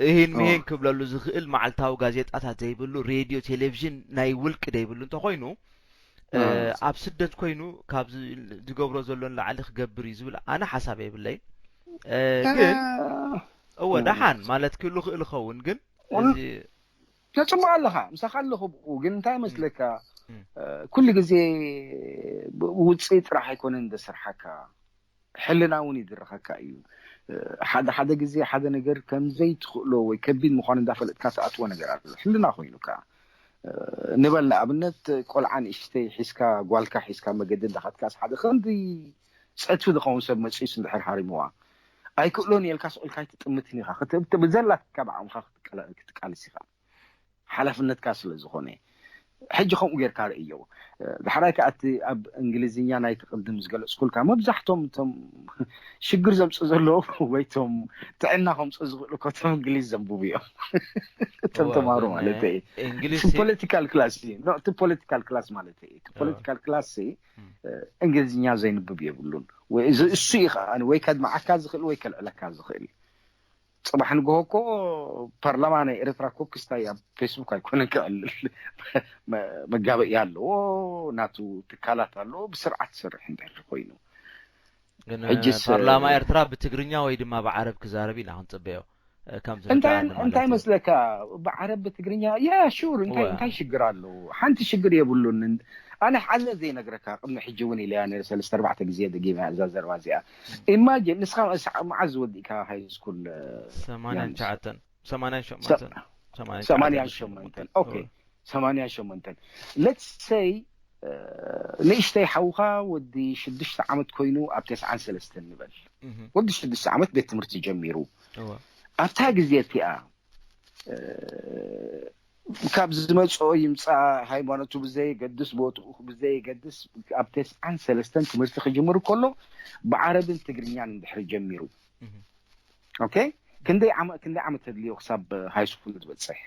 እሂን ምሂን ክብለሉ ዝኽእል መዓልታዊ ጋዜጣታት ዘይብሉ ሬድዮ ቴሌቪዥን ናይ ውልቂ ዘይብሉ እንተኮይኑ ኣብ ስደት ኮይኑ ካብ ዝገብሮ ዘሎ ንላዕሊ ክገብር እዩ ዝብል ኣነ ሓሳብ የብለይን። ግን እወ ደሓን ማለት ክህሉ ክእል ይኸውን፣ ግን እዚ ተፅምኦ ኣለኻ፣ ምሳኻ ኣለኹ። ብኡ ግን እንታይ መስለካ፣ ኩሉ ግዜ ውፅኢት ጥራሕ ኣይኮነን ዘስርሓካ፣ ሕልና እውን ይድርኸካ እዩ። ሓደ ሓደ ግዜ ሓደ ነገር ከምዘይትኽእሎ ወይ ከቢድ ምዃኑ እንዳፈለጥካ ትኣትዎ ነገር ኣሎ፣ ሕልና ኮይኑካ። ንበል ንኣብነት ቆልዓ ንእሽተይ ሒዝካ፣ ጓልካ ሒዝካ መገዲ እንዳኸድካስ ሓደ ክንዲ ፀትፊ ዝኸውን ሰብ መፂኡስ እንድሕር ሃሪምዋ፣ ኣይክእሎን እየ ኢልካ ስቕ ኢልካ ኣይትጥምትን ኢኻ። ብዘላትካ ብዓቕምኻ ክትቃለስ ኢኻ፣ ሓላፍነትካ ስለ ዝኾነ። ሕጂ ከምኡ ጌርካ ርእዮ። ዳሕራይ ከኣ እቲ ኣብ እንግሊዝኛ ናይቲ ቅድም ዝገለጽኩልካ፣ መብዛሕቶም እቶም ሽግር ዘምጽኡ ዘለዉ ወይ እቶም ጥዕና ከምጽኡ ዝኽእሉ እኮ እቶም እንግሊዝ ዘንብቡ እዮም። እቶም ተማሃሮ ማለት እዩ። ፖለቲካል ክላስ እዩ። እቲ ፖለቲካል ክላስ ማለት እዩ። እቲ ፖለቲካል ክላስ እንግሊዝኛ ዘይንብብ የብሉን። ወይ እሱ እዩ ከኣ ወይ ከድምዓካ ዝኽእል ወይ ከልዕለካ ዝኽእል። ጽባሕ ንግሆ እኮ ፓርላማ ናይ ኤርትራ እኮ ክስታይ ኣብ ፌስቡክ ኣይኮነን ክዕልል። መጋበእያ ኣለዎ፣ ናቱ ትካላት ኣለዎ፣ ብስርዓት ዝሰርሕ እንድሕር ኮይኑ። ግን ፓርላማ ኤርትራ ብትግርኛ ወይ ድማ ብዓረብ ክዛረብ ኢና ክንጽበዮ። እንታይ መስለካ፣ ብዓረብ ብትግርኛ ያ ሹር እንታይ ሽግር ኣለዎ? ሓንቲ ሽግር የብሉን። ኣነ ሓዘ ዘይነግረካ ቅድሚ ሕጂ እውን ኢለያ ነረ ሰለስተ ኣርባዕተ ግዜ ደጊመ እዛ ዘረባ እዚኣ። ኢማጂን ንስኻ መዓዝ ወዲእካ ሃይ ስኩል? ሰማንያን ትሽዓተን ሰማንያን ሸሞንተን ሰማንያን ሸሞንተን ኦኬ፣ ሰማንያን ሸሞንተን let's say ንእሽተይ ሓውኻ ወዲ ሽዱሽተ ዓመት ኮይኑ ኣብ ተስዓን ሰለስተን ንበል። ወዲ ሽዱሽተ ዓመት ቤት ትምህርቲ ጀሚሩ። ኣብታ ግዜ እቲኣ ካብ ዝመፅኦ ይምፃ፣ ሃይማኖቱ ብዘየገድስ፣ ቦትኡ ብዘየገድስ፣ ኣብ ተስዓን ሰለስተን ትምህርቲ ክጅምር ከሎ ብዓረብን ትግርኛን እንድሕር ጀሚሩ፣ ኦኬ፣ ክንደይ ዓመት ተድልዮ ክሳብ ሃይ ስኩል ዝበፅሕ?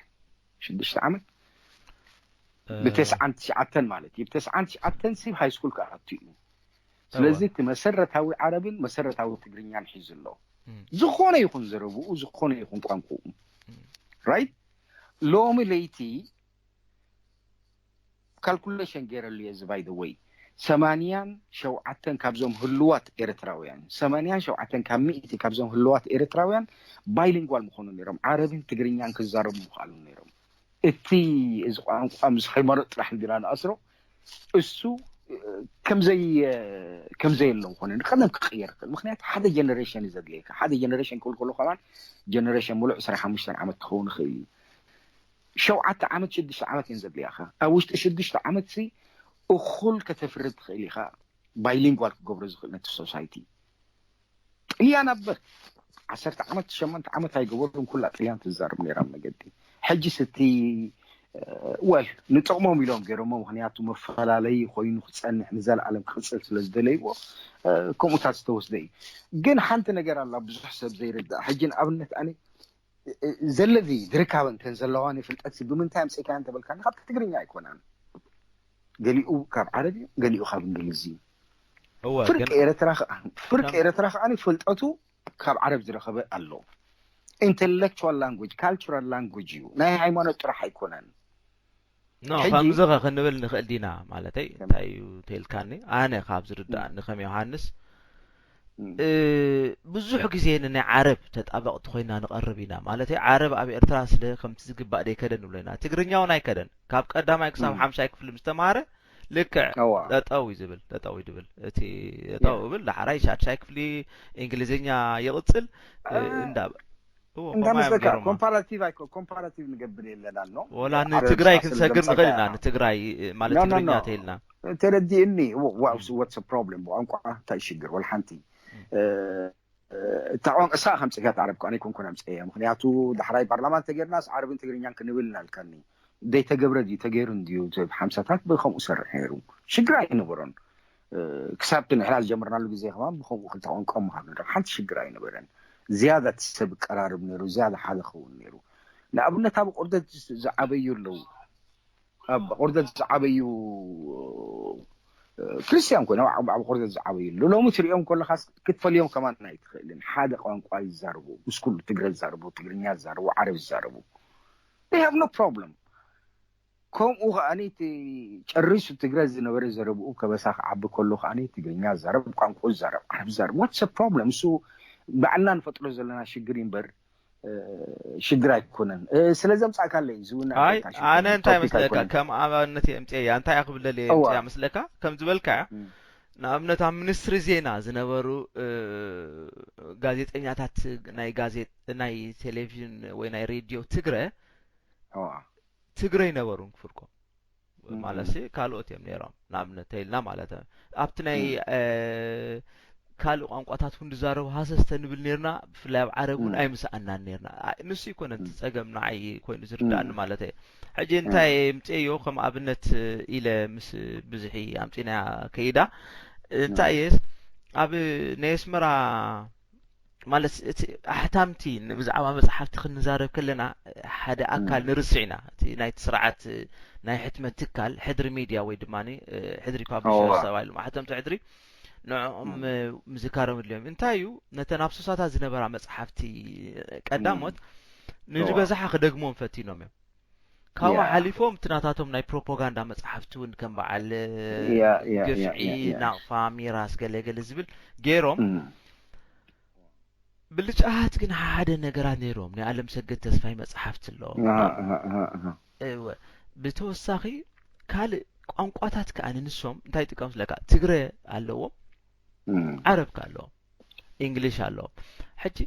ሽዱሽተ ዓመት። ብተስዓን ትሽዓተን ማለት እዩ። ብተስዓን ትሽዓተን ሲ ሃይ ስኩል ክኣቱ እዩ። ስለዚ እቲ መሰረታዊ ዓረብን መሰረታዊ ትግርኛን ሒዙ ኣሎ። ዝኾነ ይኹን ዘረብኡ፣ ዝኾነ ይኹን ቋንቋኡ። ራይት? ሎሚ ለይቲ ካልኩሌሽን ገይረሉ እየ። እዚ ባይ ዘ ወይ ሰማንያን ሸውዓተን ካብዞም ህልዋት ኤርትራውያን፣ ሰማንያን ሸውዓተን ካብ ሚእቲ ካብዞም ህልዋት ኤርትራውያን ባይሊንጓል ምኾኑ ነይሮም፣ ዓረብን ትግርኛን ክዛረቡ ምኽኣሉ ነይሮም። እቲ እዚ ቋንቋ ምስ ሃይማኖት ጥራሕ እንዲና ንኣስሮ፣ እሱ ከምዘይ ከምዘየለ ምኾነ ንቀለም ክቕየር ይኽእል። ምክንያቱ ሓደ ጀነሬሽን እዩ ዘድልየካ። ሓደ ጀነሬሽን ክብል ከሎ ከማን ጀነሬሽን ሙሉእ ዕስራ ሓሙሽተ ዓመት ክኸውን ይኽእል እዩ። ሸውዓተ ዓመት ሽዱሽተ ዓመት እየን ዘድልያኻ። ኣብ ውሽጢ ሽዱሽተ ዓመት ሲ እኹል ከተፍርድ ትኽእል ኢኻ። ባይሊንጓል ክገብሮ ዝኽእል ነቲ ሶሳይቲ ጥልያን ኣበር ዓሰርተ ዓመት ሸሞንተ ዓመት ኣይገበሩን ኩላ ጥልያን ትዛረብ ነይራ መገዲ። ሕጂ ስቲ ወል ንጥቕሞም ኢሎም ገይሮሞ፣ ምክንያቱ መፈላለይ ኮይኑ ክፀንሕ ንዘለኣለም ክቕፅል ስለ ዝደለይዎ ከምኡታት ዝተወስደ እዩ። ግን ሓንቲ ነገር ኣላ ብዙሕ ሰብ ዘይርዳእ። ሕጂ ንኣብነት ኣነ ዘለዚ ዝርካበን ከን ዘለዋን ፍልጠት ብምንታይ ኣምፅእካዮ እንተበልካኒ ካብ ትግርኛ ኣይኮነን። ገሊኡ ካብ ዓረብ እዩ፣ ገሊኡ ካብ እንግሊዝ እዩ። ፍርቂ ኤረትራ ከዓ ፍርቂ ኤረትራ ከዓ ፍልጠቱ ካብ ዓረብ ዝረኸበ ኣሎ። ኢንተሌክቹዋል ላንጉጅ ካልቸራል ላንጉጅ እዩ፣ ናይ ሃይማኖት ጥራሕ ኣይኮነን። ኖ ከምዚ ኸ ክንብል ንኽእል ዲና ማለተይ እንታይ እዩ ተልካኒ? ኣነ ካብ ዝርዳእኒ ከም ዮሃንስ ብዙሕ ግዜ ንናይ ዓረብ ተጣበቕቲ ኮይና ንቐርብ ኢና። ማለተይ ዓረብ ኣብ ኤርትራ ስለ ከምቲ ዝግባእ ደይከደን ንብሎ ኢና። ትግርኛ እውን ኣይከደን። ካብ ቀዳማይ ክሳብ ሓምሻይ ክፍሊ ምስ ተማሃረ ልክዕ ጠጠው እዩ ዝብል፣ ጠጠው እዩ ዝብል። እቲ ጠጠው እብል ዳሕራይ ሻድሻይ ክፍሊ እንግሊዝኛ ይቕጽል እንዳ እንዳመስለካ ኮምፓራቲቭ ኣይኮ ኮምፓራቲቭ ንገብር የለና ኣሎ። ወላ ንትግራይ ክንሰግር ንኽእል ኢና። ንትግራይ ማለት ትግርኛ ተይልና ተረዲእኒ። ዋትስ ፕሮብለም ብቋንቋ እንታይ ሽግር ወላ ሓንቲ። እታ ቋንቋ እሳ ከምፅእካ ዓረብ ከኣ ኣይኮንኩን ኣምፅእያ። ምክንያቱ ዳሕራይ ፓርላማ እንተጌርናስ ዓረብን ትግርኛን ክንብል እናልካኒ ዘይተገብረ ድዩ ተገይሩ እንድዩ? ሓምሳታት ብከምኡ ሰርሕ ነይሩ፣ ሽግር ኣይነበሮን። ክሳብ እቲ ንሕና ዝጀመርናሉ ግዜ ከማን ብከምኡ ክልተ ቋንቋ ምሃብ ነይሩ፣ ሓንቲ ሽግር ኣይነበረን። ዝያዳ እቲ ሰብ ቀራርብ ነይሩ፣ ዝያዳ ሓደ ክኸውን ነይሩ። ንኣብነት ኣብ ቆርደት ዝዓበዩ ኣለዉ፣ ኣብ ቆርደት ዝዓበዩ ክርስትያን ኮይኖም ኣብ ቆርደት ዝዓበዩ ኣለዉ። ሎሚ ትሪኦም ከለኻስ ክትፈልዮም ከማን ኣይትኽእልን። ሓደ ቋንቋ ይዛረቡ፣ ምስ ኩሉ ትግረ ዝዛረቡ፣ ትግርኛ ዝዛረቡ፣ ዓረብ ዝዛረቡ they have no problem። ከምኡ ከዓኒ እቲ ጨሪሱ ትግረ ዝነበረ ዘረብኡ ከበሳ ክዓቢ ከሎ ከዓኒ ትግርኛ ዛረብ፣ ቋንቋ ዛረብ፣ ዓረብ ዛረብ። What's the problem? እሱ ባዕልና ንፈጥሮ ዘለና ሽግር እምበር ሽግር ኣይኮነን። ስለ ዘምጻእካለይ ዝውና ኣይ ኣነ እንታይ መስለካ፣ ከም ኣብነት የምፅያ እንታይ ክብለል የምፅያ መስለካ ከም ዝበልካ፣ ንኣብነት ኣብ ሚኒስትሪ ዜና ዝነበሩ ጋዜጠኛታት ናይ ጋዜጥ ናይ ቴሌቪዥን ወይ ናይ ሬድዮ ትግረ ትግረ ይነበሩ ክፍርቆ ማለት ካልኦት እዮም ነይሮም። ንኣብነት ተይልና ማለት ኣብቲ ናይ ካልእ ቋንቋታት እውን ዝዛረቡ ሃሰስ ተንብል ነርና። ብፍላይ ኣብ ዓረብ እውን ኣይምሰኣናን ነርና። ንሱ ይኮነ እቲ ፀገም ንዓይ ኮይኑ ዝርዳእኒ ማለት እየ። ሕጂ እንታይ ምፅእዮ ከም ኣብነት ኢለ ምስ ብዝሒ ኣምፂናያ ከይዳ እንታይ እየስ ኣብ ናይ ኣስመራ ማለት እቲ ኣሕታምቲ ብዛዕባ መፅሓፍቲ ክንዛረብ ከለና ሓደ ኣካል ንርስዕ ኢና። እቲ ናይቲ ስርዓት ናይ ሕትመት ትካል ሕድሪ ሚድያ ወይ ድማ ሕድሪ ፓብሊሸርስ ተባሂሉ ማሕተምቲ ሕድሪ ንዕኦም ምዝካሮም ድልዮም እንታይ እዩ ነተን ኣብ ሱሳታት ዝነበራ መፅሓፍቲ ቀዳሞት ንዝበዝሓ ክደግሞም ፈቲኖም እዮም። ካብኡ ሓሊፎም እቲ ናታቶም ናይ ፕሮፓጋንዳ መፅሓፍቲ እውን ከም በዓል ግፍዒ፣ ናቕፋ፣ ሚራስ ገለገለ ዝብል ገይሮም ብልጫት ግን ሓደ ነገራት ነይሮም። ናይ ኣለም ሰገድ ተስፋይ መፅሓፍቲ ኣሎ። እወ ብተወሳኺ ካልእ ቋንቋታት ከዓ ንንሶም እንታይ ይጥቀም ስለካ ትግረ ኣለዎም፣ ዓረብ ከዓ ኣለዎም፣ ኢንግሊሽ ኣለዎም። ሕጂ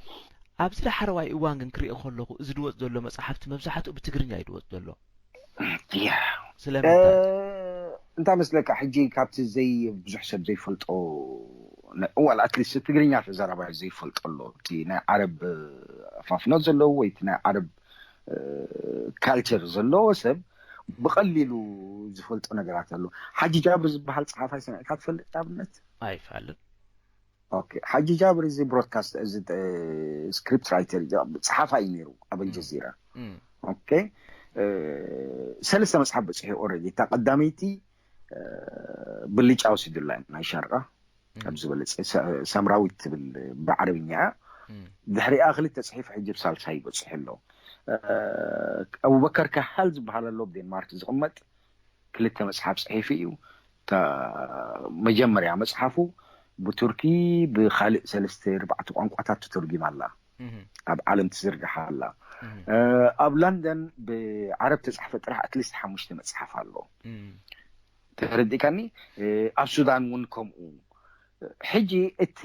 ኣብዚ ዳሕረዋይ እዋን ግን ክሪኦ ከለኹ እዚ ድወፅ ዘሎ መፅሓፍቲ መብዛሕትኡ ብትግርኛ እዩ ድወፅ ዘሎ። ስለምንታይ? እንታይ መስለካ ሕጂ ካብቲ ዘይ ብዙሕ ሰብ ዘይፈልጦ ዋላ ኣትሊስት ትግርኛ ተዘራባይ ዘይፈልጦ ኣሎ። እቲ ናይ ዓረብ ኣፋፍኖ ዘለዎ ወይ እቲ ናይ ዓረብ ካልቸር ዘለዎ ሰብ ብቐሊሉ ዝፈልጦ ነገራት ኣሎ። ሓጂ ጃብር ዝበሃል ፀሓፋይ ሰሚዕካ ትፈልጥ? ኣብነት ኣይፋልን። ሓጂ ጃብር እዚ ብሮድካስት እዚ ስክሪፕት ራይተር ፀሓፋይ እዩ ነይሩ ኣብ ኣልጀዚራ። ሰለስተ መፅሓፍ በፅሑ ኦረዲ። እታ ቀዳመይቲ ብልጫ ወሲዱላ ናይ ሻርቃ ካብ ዝበለፀ ሳምራዊት ትብል ብዓረብኛ እያ። ድሕሪኣ ክልተ ፅሒፍ ሕጂ ብሳልሳይ ይበፅሑ ኣሎ። ኣቡበከር ካሃል ዝበሃል ኣሎ ብዴንማርክ ዝቕመጥ ክልተ መፅሓፍ ፅሒፉ እዩ። እታ መጀመርያ መፅሓፉ ብቱርኪ ብካልእ ሰለስተ ኣርባዕተ ቋንቋታት ተተርጉማ ኣላ። ኣብ ዓለም ትዝርግሓ ኣላ። ኣብ ለንደን ብዓረብ ተፃሕፈ ጥራሕ ኣትሊስት ሓሙሽተ መፅሓፍ ኣሎ። ተረዲእካኒ? ኣብ ሱዳን እውን ከምኡ። ሕጂ እቲ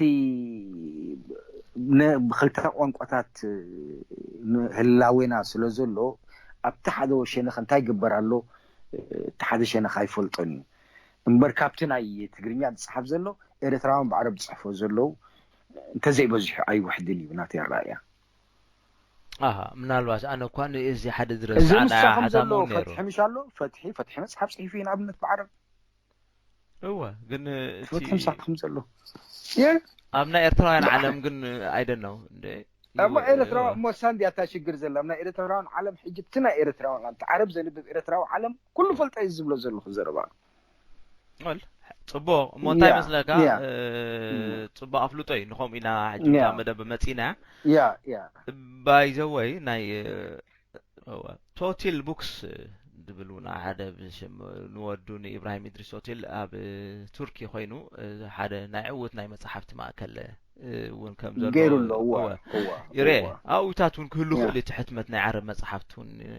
ብክልተ ቋንቋታት ህላዌና ስለ ዘሎ ኣብቲ ሓደ ወሸነኸ እንታይ ግበር ኣሎ እቲ ሓደ ሸነኸ ኣይፈልጦን እዩ እምበር ካብቲ ናይ ትግርኛ ዝፅሓፍ ዘሎ ኤርትራውያን ብዓረብ ዝፅሕፎ ዘለዉ እንተዘይበዚሑ ኣይውሕድን እዩ ናተይ ኣረኣእያ። ኣሃ ምናልባት ኣነ እኳ ንእዚ ሓደ እዚ ዝረስዓና ምሳ ከም ሓሳብ ዘሎ እውን ነይሩ። ፈትሒ ምሽ ኣሎ። ፈትሒ ፈትሒ መፅሓፍ ፅሒፉ እዩ ንኣብነት ብዓረብ። እወ ግን እቲ ፈትሒ ምሳ ከም ዘሎ የ ኣብ ናይ ኤርትራውያን ዓለም ግን ኣይደነው እንደ እሞ ኤርትራዊ እሞ ሳንዲ ኣታ ሽግር ዘላ ኣብ ናይ ኤርትራውያን ዓለም ሕጂ እቲ ናይ ኤርትራውያን እቲ ዓረብ ዘንብብ ኤርትራዊ ዓለም ኩሉ ፈልጠ እዩ ዝብሎ ዘለኹ ዘረባ። ወል ጽቡቕ እሞ እንታይ ያ፣ መስለካ ያ። እ፣ ጽቡቕ ኣፍልጦ እዩ ንኸምኡ ኢና ሕጂ ያ። እዛ መደብ መጺና ያ ያ ባይዘወይ ናይ እ፣ እወ፣ ቶቲል ቡክስ ዝብል እውን ሓደ ብሽም ንወዱ ንኢብራሂም ኢድሪስ ቶቲል ኣብ ቱርኪ ኮይኑ እ፣ ሓደ ናይ ዕውት ናይ መጽሓፍቲ ማእከል እውን ከም ዘሎ ገይሩ ኣሎ። እወ፣ እወ፣ እወ፣ ይርኤ። እወ። ኣብኡታት እውን ክህሉ እያ። ክእል እቲ ሕትመት ናይ ዓረብ መጽሓፍቲ እውን እ፣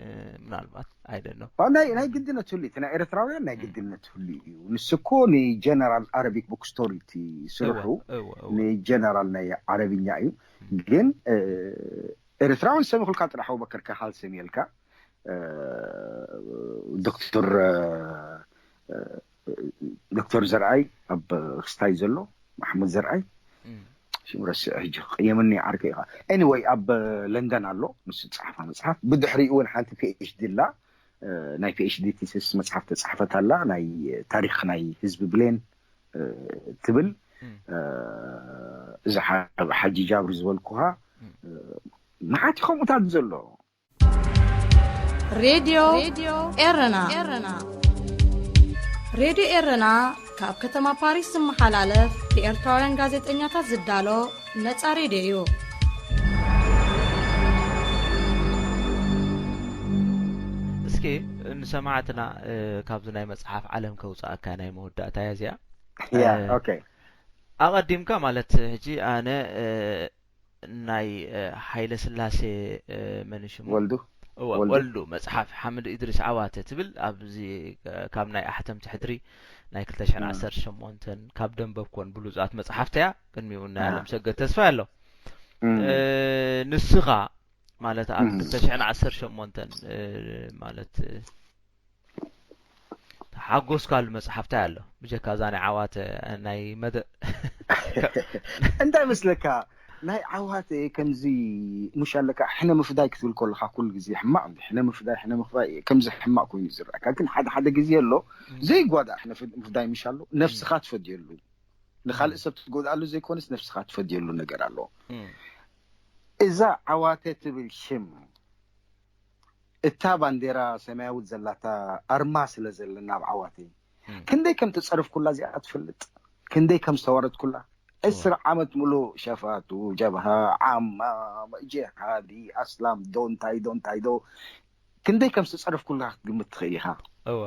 ምናልባት ኣይደኖ። ኦ፣ ናይ፣ ናይ ግድነት ህሉ እዩ። እቲ ናይ ኤርትራውያን ናይ እም። ግድነት ህሉ እዩ። ንሱ እኮ ንጀነራል ኣረቢክ ቡክ ስቶሪ እቲ ስርሑ እወ፣ እወ፣ እወ። ንጀነራል ናይ ዓረብኛ እዩ። እም። ግን እ፣ ኤርትራውያን ሰሚኹልካ ጥራሕ ኣቡበከር ካሃል ሰሚየልካ እ፣ ዶክተር እ፣ እ፣ ዶክተር ዘርኣይ ኣብ ክስታይ ዘሎ ማሕሙድ ዘርኣይ እም። ሽም ረስዐ ሕጂ ክቕየመኒ ዓርከይ ኢኻ። ኤኒወይ ኣብ ለንደን ኣሎ ንሱ ዝፀሓፋ መፅሓፍ። ብድሕሪኡ እውን ሓንቲ ፒኤችዲ ኣላ። እ፣ ናይ ፒኤችዲ ቲስስ መፅሓፍ ተፃሕፈት ኣላ ናይ ታሪክ ናይ ህዝቢ ብሌን እ፣ ትብል እም። እ፣ እዚ ሓ- ሓጂ ጃብር ዝበልኩኻ እም። እ፣ መዓት ከምኡታት ዘሎ ሬድዮ ኤረና። ሬድዮ ኤረና ካብ ከተማ ፓሪስ ዝመሓላለፍ ብኤርትራውያን ጋዜጠኛታት ዝዳሎ ነጻ ሬድዮ እዩ። እስኪ ንሰማዕትና ካብዚ ናይ መጽሓፍ ዓለም ከውጽኣካ ናይ መወዳእታ እያ እዚኣ። Yeah okay። ኣቐዲምካ ማለት ሕጂ ኣነ ናይ ሃይለ ስላሴ መን ሽሙ ወልዱ እወ ወልዱ። ወልዱ መጽሓፍ ሓምድ ኢድሪስ ዓዋተ ትብል ኣብዚ ካብ ናይ ኣሕተምቲ ሕድሪ ናይ ክልተ ሽሕን ዓሰርተ ሸሞንተን ካብ ደንበብኮን ብሉጻት መጽሓፍቲ እያ። ቅድሚኡ ናይ ኣሃ። ኣለምሰገድ ተስፋ ኣሎ። እም፣ እ፣ ንስኻ ማለት ኣብ እም። ክልተ ሽሕን ዓሰርተ ሸሞንተን እ፣ ማለት እ፣ ተሓጎስካሉ መጽሓፍታይ ኣሎ ብጀካ እዛ ናይ ዓዋተ ናይ መደ እንታይ መስለካ ናይ ዓዋተ ከምዚ ሙሽ ኣለካ ሕነ ምፍዳይ ክትብል ከለካ ኩሉ ግዜ ሕማቅ እንዲ ሕነ ምፍዳይ ሕነ ምፍዳይ ከምዚ ሕማቅ ኮይኑ ዝረኣካ ግን ሓደ ሓደ ግዜ ኣሎ ዘይጓዳእ ሕነ ምፍዳይ ምሽ ኣሎ ነፍስካ ትፈድየሉ ንካልእ ሰብ ትጎድኣሉ ዘይኮነስ ነፍስካ ትፈድየሉ ነገር ኣሎ። እዛ ዓዋተ ትብል ሽም እታ ባንዴራ ሰማያዊት ዘላታ ኣርማ ስለ ዘለና ኣብ ዓዋተ ክንደይ ከም ተጸረፍኩላ እዚኣ ትፈልጥ ክንደይ ከም ዝተዋረድኩላ ዕስራ ዓመት ሙሉእ ሸፋቱ ጀብሃ ዓማ ጀሃዲ ኣስላም ዶ እንታይ ዶ እንታይ ዶ ክንደይ ከም ዝተጸረፍኩላ ክትግምት ትኽእል ኢኻ። እወ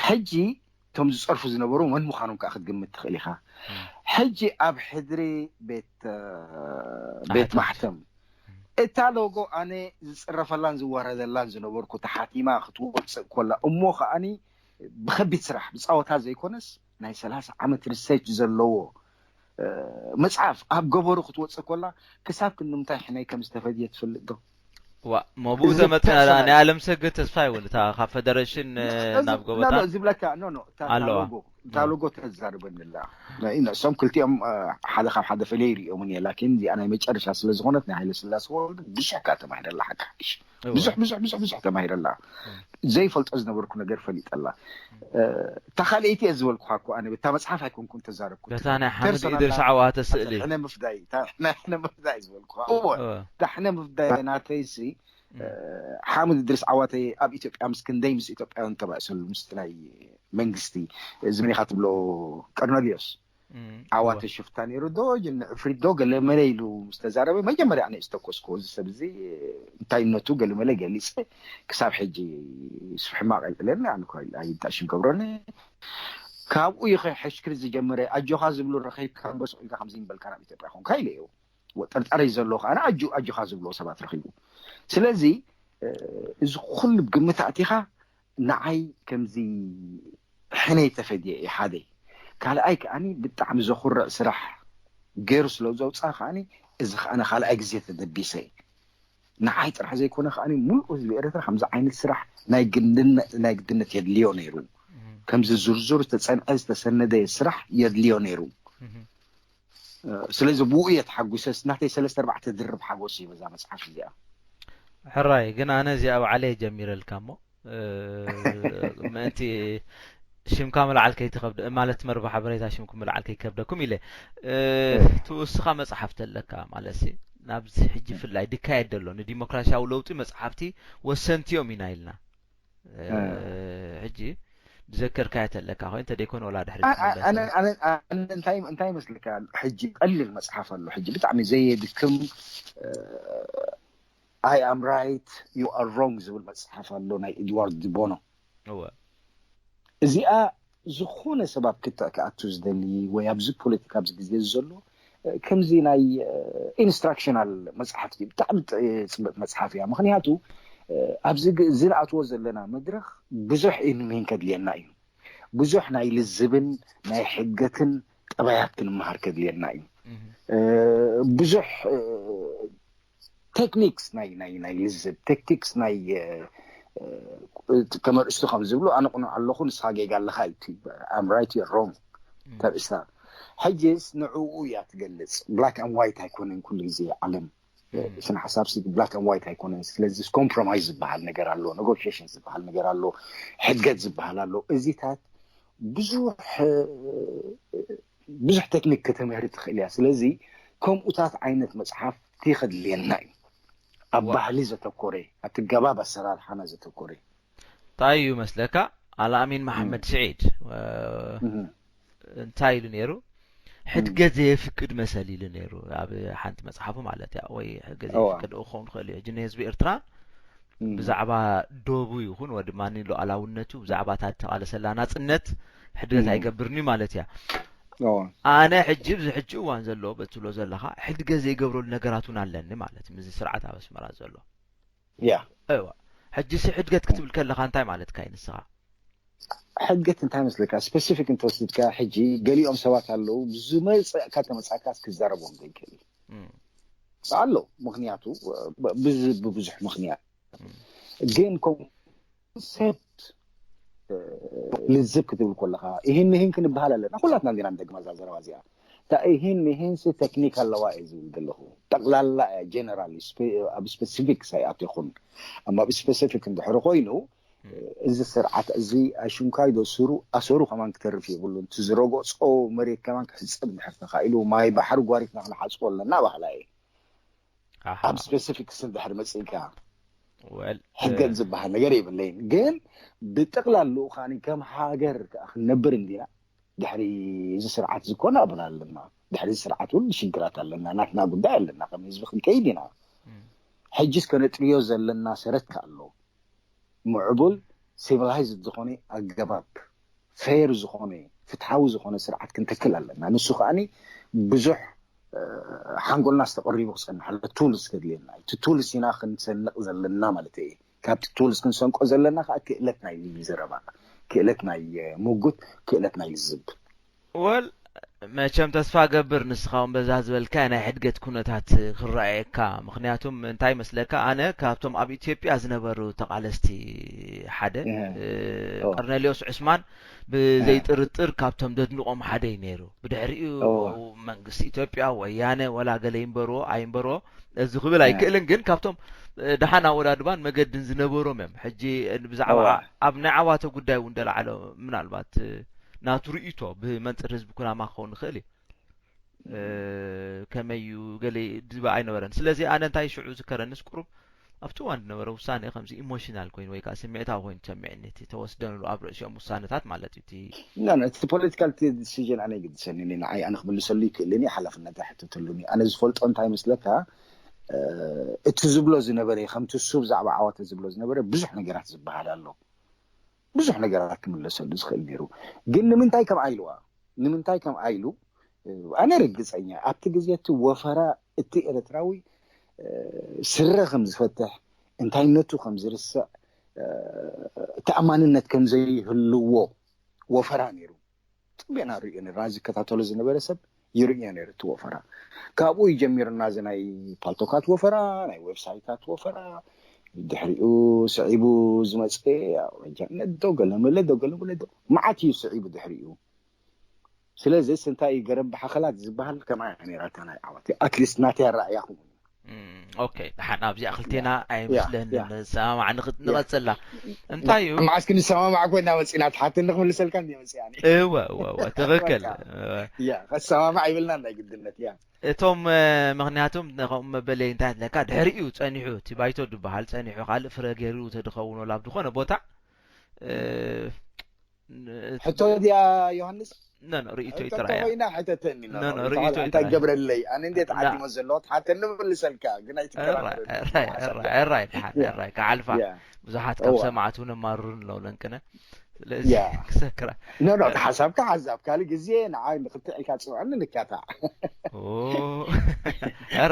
ሕጂ እቶም ዝጸርፉ ዝነበሩ መን ምዃኖም ከዓ ክትግምት ትኽእል ኢኻ። ሕጂ ኣብ ሕድሪ ቤት ቤት ማሕተም እታ ሎጎ ኣነ ዝጽረፈላን ዝዋረደላን ዝነበርኩ ተሓቲማ ክትወጽእ ኮላ እሞ ከኣኒ ብከቢድ ስራሕ ብጻወታ ዘይኮነስ ናይ ሰላሳ ዓመት ሪሰርች ዘለዎ መጽሓፍ ኣብ ገበሩ ክትወጽእ ኮላ ክሳብ ክንዲ ምንታይ ሕነይ ከም ዝተፈድየ ትፈልጥ ዶ? ዋ ሞ ብኡ ተመፅና ናይ ኣለም ሰገድ ተስፋ ይውን እታ ካብ ፈደረሽን ናብ ጎበጣ ዝብለካ ኖ ኖ እታ ኣለዋ። ሎጎ እታ ሎጎ ተዛርበንላ እሶም ክልቲኦም ሓደ ካብ ሓደ ፈለይ ይርእዮምን እየ ላኪን እዚኣ ናይ መጨረሻ ስለ ዝኾነት ናይ ሃይለ ስላሴ ወልዱ ብዙሕ ከኣ ተማሂረላ ሓቂ ሓቂ ብዙሕ ብዙሕ ብዙሕ ብዙሕ ተማሂረላ ዘይፈልጦ ዝነበርኩ ነገር ፈሊጠላ እታ ካልኣይቲ እየ ዝበልኩኻ እኮ ኣነ እታ መፅሓፍ ኣይኮንኩን ተዛረብኩ በታ ናይ ሓምድ ኢድሪስ ዓዋተ ስእሊ ሕነ ምፍዳይ እታ ናይ ሕነ ምፍዳይ ዝበልኩኻ እወ እወ። እታ ሕነ ምፍዳይ ናተይሲ ሓምድ እድሪስ ዓዋተ ኣብ ኢትዮጵያ ምስ ክንደይ ምስ ኢትዮጵያውያን ተባእሰሉ ምስ ናይ መንግስቲ እዚ መን ኢኻ ትብሎ ቀርነልዮስ ዓዋተ ሽፍታ ነይሩ ዶ ጅን ዕፍሪት ዶ ገለመለ ኢሉ ምስ ተዛረበ መጀመርያ ኣነ ዝተኮስኩ እዚ ሰብ እዚ እንታይነቱ ገለመለ ገሊፀ ክሳብ ሕጂ ስብ ሕማቕ ኣይጥለኒ ኣነ እኮ ኣይጣሽም ገብረኒ ካብኡ ይኸ ሕሽክሪ ዝጀመረ ኣጆኻ ዝብሉ ረኺብካ እምበር ስቕ ኢልካ ከምዚ ይበልካ ናብ ኢትዮጵያ ኾንካ ኢለ እዩ ጥርጣረ እዩ ዘሎ ከኣ ኣጆ ኣጆኻ ዝብልዎ ሰባት ረኺቡ ስለዚ እዚ ኩሉ ግምት ኣእቲኻ ንዓይ ከምዚ ሕነይ ተፈድየ እየ ሓደ ካልኣይ ከኣኒ ብጣዕሚ ዘኹርዕ ስራሕ ገይሩ ስለ ዘውፅኣ ከኣኒ እዚ ከኣነ ካልኣይ ግዜ ተደቢሰ ንዓይ ጥራሕ ዘይኮነ ከኣኒ ሙሉእ ህዝቢ ኤርትራ ከምዚ ዓይነት ስራሕ ናይ ግድነት ናይ ግድነት የድልዮ ነይሩ ከምዚ ዝርዙር ዝተፀንዐ ዝተሰነደ ስራሕ የድልዮ ነይሩ ስለዚ ብኡ እየ ተሓጒሰስ ናተይ ሰለስተ ኣርባዕተ ድርብ ሓጎስ እዩ በዛ መፅሓፍ እዚኣ ሕራይ ግን ኣነ እዚኣ ባዕለይ ጀሚረልካ እሞ ምእንቲ ሽምካ ምልዓል ከይትኸብደ ማለት መርባ ሓበሬታ ሽምኩም ምልዓል ከይከብደኩም ኢለ ትውስኻ መፅሓፍቲ ኣለካ ማለት ሲ ናብዚ ሕጂ ፍላይ ድካየድ ደሎ ንዲሞክራሲያዊ ለውጢ መፅሓፍቲ ወሰንቲዮም ኢና ኢልና ሕጂ ዝዘከርካዮ ተለካ ኮይኑ ተደይኮነ ወላ ድሕሪ እንታይ ይመስልካ ሕጂ ቀልል መፅሓፍ ኣሎ ሕጂ ብጣዕሚ ዘየድክም I am right you are wrong ዝብል መፅሓፍ ኣሎ ናይ ኤድዋርድ ድቦኖ እወ እዚኣ ዝኾነ ሰብ ኣብ ክትዕ ክኣቱ ዝደሊ ወይ ኣብዚ ፖለቲካ ኣብዚ ግዜ ዘሎ ከምዚ ናይ ኢንስትራክሽናል መፅሓፍቲ ብጣዕሚ ፅብቅ መፅሓፍ እያ ምክንያቱ ኣብዚ ዝንኣትዎ ዘለና መድረክ ብዙሕ ኢንሚን ከድልየና እዩ ብዙሕ ናይ ልዝብን ናይ ሕገትን ጠባያት ክንመሃር ከድልየና እዩ ብዙሕ ቴክኒክስ ናይ ናይ ናይ ልዝብ ቴክቲክስ ናይ ከመርእስቱ ከም ዝብሉ ኣነ ቁኑዕ ኣለኹ ንስኻ ጌጋ ኣለኻ እዩ I'm right you're wrong ተርእስታ ሕጅስ ንዕኡ እያ ትገልፅ black and white ኣይኮነን ኩሉ ግዜ ዓለም ስነ ሓሳብ ሲ black and white ኣይኮነን ስለዚ compromise ዝበሃል ነገር ኣሎ negotiation ዝበሃል ነገር ኣሎ ሕድገት ዝበሃል ኣሎ እዚታት ብዙሕ ብዙሕ ቴክኒክ ከተምህሪ ትኽእል እያ ስለዚ ከምኡታት ዓይነት መፅሓፍቲ ከድልየና እዩ ኣብ ባህሊ ዘተኮረ ኣብቲ ገባብ ኣሰራርሓና ዘተኮረ እንታይ እዩ መስለካ ኣልኣሚን መሓመድ ስዒድ እንታይ ኢሉ ነይሩ ሕድገት ዘየፍቅድ መሰል ኢሉ ነይሩ ኣብ ሓንቲ መፅሓፉ ማለት እያ ወይ ሕድገት ዘየፍቅድ ክኸውን ክእል እዩ ሕጂ ንህዝቢ ኤርትራ ብዛዕባ ዶቡ ይኹን ወይ ድማ ሉዓላውነቱ ብዛዕባ እታ ተቓለሰላ ናጽነት ሕድገት ኣይገብርን እዩ ማለት እያ። ኣነ ሕጂ ኣብዚ ሕጂ እዋን ዘሎ በቲ ትብሎ ዘለኻ ሕድገት ዘይገብረሉ ነገራት እውን ኣለኒ ማለት እዩ፣ ምስዚ ስርዓት ኣብ ኣስመራ ዘሎ። ያ እዋ ሕጂ ሲ ሕድገት ክትብል ከለኻ እንታይ ማለትካ እዩ ንስኻ? ሕድገት እንታይ መስለካ? ስፔሲፊክ እንተወስድካ ሕጂ ገሊኦም ሰባት ኣለዉ ዝመፅእካ ተመፃእካስ ክዛረቦም ዘይክእል ኣሎ። ምክንያቱ ብብዙሕ ምክንያት ግን ኮንሰፕት ልዝብ ክትብል ከለካ ይህን ምሂን ክንበሃል ኣለና። ኩላትና እንዲና ንደግማ እዛ ዘረባ እዚኣ። እታ ይህን ምሂን ሲ ቴክኒክ ኣለዋ እየ ዝብል ዘለኹ። ጠቅላላ እያ ጀነራል ኣብ ስፔሲፊክ ሳይኣት ይኹን እማ ኣብ ስፔሲፊክ እንድሕሪ ኮይኑ እዚ ስርዓት እዚ ኣሽንኳይ ዶ ስሩ ኣሰሩ ከማን ክተርፍ የብሉን። እቲ ዝረገጾ መሬት ከማን ክሕጸብ እንድሕር ተኻኢሉ ማይ ባሕሪ ጓሪፍና ክንሓጽቦ ኣለና ባህላ እየ። ኣብ ስፔሲፊክስ እንድሕር መጺእካ ሕገት ዝበሃል ነገር የብለይን። ግን ብጠቕላልኡ ከኣ ከም ሃገር ከኣ ክንነብር እንዲና ድሕሪ እዚ ስርዓት ዝኮነ ኣብና ኣለና። ድሕሪ እዚ ስርዓት እውን ሽግራት ኣለና። ናትና ጉዳይ ኣለና። ከም ህዝቢ ክንከይድ ኢና። ሕጂስ ከነጥርዮ ዘለና ሰረት ከኣሎ ምዕቡል ሲቪላይዝድ ዝኾነ ኣገባብ ፌር ዝኾነ ፍትሓዊ ዝኾነ ስርዓት ክንተክል ኣለና። ንሱ ከዓኒ ብዙሕ ሓንጎልና ዝተቐሪቡ ክፀንሕ ኣሎ። ቱልስ ከድልየና እቲ ቱልስ ኢና ክንሰንቕ ዘለና ማለት እየ። ካብቲ ቱልስ ክንሰንቆ ዘለና ከዓ ክእለት ናይ ዘረባ፣ ክእለት ናይ ሙጉት፣ ክእለት ናይ ልዝብ። ወል መቸም ተስፋ ገብር ንስኻ እውን በዛ ዝበልካ ናይ ሕድገት ኩነታት ክረኣየካ። ምክንያቱም እንታይ መስለካ፣ ኣነ ካብቶም ኣብ ኢትዮጵያ ዝነበሩ ተቓለስቲ ሓደ ቀርኔሌዎስ ዑስማን ብዘይጥርጥር ካብቶም ደድንቆም ሓደ እዩ ነይሩ። ብድሕሪኡ መንግስቲ ኢትዮጵያ ወያነ ወላ ገለ ይንበርዎ ኣይንበርዎ እዚ ክብል ኣይክእልን፣ ግን ካብቶም ደሓን ኣወዳድባን መገድን ዝነበሮም እዮም። ሕጂ ብዛዕባ ኣብ ናይ ዓዋተ ጉዳይ እውን ደላዓሎ ምናልባት ናቱ ርእይቶ ብመንፅር ህዝቢ ኩናማ ክኸውን ይኽእል እዩ። ከመይ እዩ ገለ ዝባ ኣይነበረን። ስለዚ ኣነ እንታይ ሽዑ ዝከረንስ ቁሩብ ኣብቲ እዋን ዝነበረ ውሳኔ ከምዚ ኢሞሽናል ኮይኑ ወይ ከዓ ስምዒታዊ ኮይኑ ተሰሚዕኒ፣ እቲ ተወስደንሉ ኣብ ርእሲኦም ውሳነታት ማለት እዩ። እቲ እቲ ፖለቲካል ዲሲዥን ኣነ ይግድሰኒ፣ ንዓይ ኣነ ክምልሰሉ ይክእልን ሓላፍነት ኣይሕተተሉን። ኣነ ዝፈልጦ እንታይ መስለካ፣ እቲ ዝብሎ ዝነበረ ከምቲ እሱ ብዛዕባ ዓዋተ ዝብሎ ዝነበረ ብዙሕ ነገራት ዝበሃል ኣሎ። ብዙሕ ነገራት ክምለሰሉ ዝኽእል ነይሩ። ግን ንምንታይ ከም ኣይልዋ ንምንታይ ከም ኣይሉ ኣነ ርግፀኛ ኣብቲ ግዜ እቲ ወፈራ እቲ ኤርትራዊ ስረ ከም ዝፈትሕ እንታይነቱ ከም ዝርስዕ ተኣማንነት ከም ዘይህልዎ ወፈራ ነይሩ። ፅቡቅና ንሪኦ ነርና ዝከታተሎ ዝነበረ ሰብ ይርእዮ ነይሩ እቲ ወፈራ። ካብኡ ይጀሚርና እዚ ናይ ፓልቶካት ወፈራ ናይ ዌብሳይታት ወፈራ ድሕሪኡ ስዒቡ ዝመፀ ኣውረጃነት ዶ ገለመለ ዶ ገለመለ ዶ መዓት እዩ ስዒቡ ድሕሪኡ። ስለዚስ እንታይ እዩ ገረብ ብሓኸላት ዝበሃል ከምኣ እያ ነይራ እታ ናይ ዓወት ኣትሊስት ናተይ ኣረኣእያ ከምኡ እዩ። ኦኬ ደሓን ኣብዚኣ ክልቴና ኣይመስለንን ንሰማማዕ ንቐፅላ እንታይ እዩ መዓስ ክንሰማማዕ ኮይና መፂና ትሓተኒ ክምልሰልካ እንዲ መፅኣኒ እወ እወ እወ ትኽክል ያ ከሰማማዕ ይብልና ናይ ግድነት ያ እቶም ምክንያቱም ከምኡ መበለይ እንታይ ለካ ድሕሪኡ ፀኒሑ እቲ ባይቶ ዝበሃል ፀኒሑ ካልእ ፍረ ገይሩ ተድኸውን ወላ ኣብ ዝኾነ ቦታ ሕቶ ድያ ዮሃንስ ኖ ኖ ርእይቶ ይጥራያ ኮይና ሕተተኒ ኖ ኖ ርእይቶ እንታይ ገብረለይ ኣነ እንዴት ዓዲሞ ዘለዎ ትሓተኒ ምልሰልካ ግን ኣይትከራከረኒ ራይ ራይ ራይ ከዓልፋ ብዙሓት ካብ ሰማዕቱ ነማርሩን ኣለዉ ለንቅነ ስለዚ ክሰክራ ኖ ኖ ሓሳብካ ሓዛብ ካልእ ግዜ ንዓይ ንክልተ ኢልካ ፅውዐኒ ንካታዕ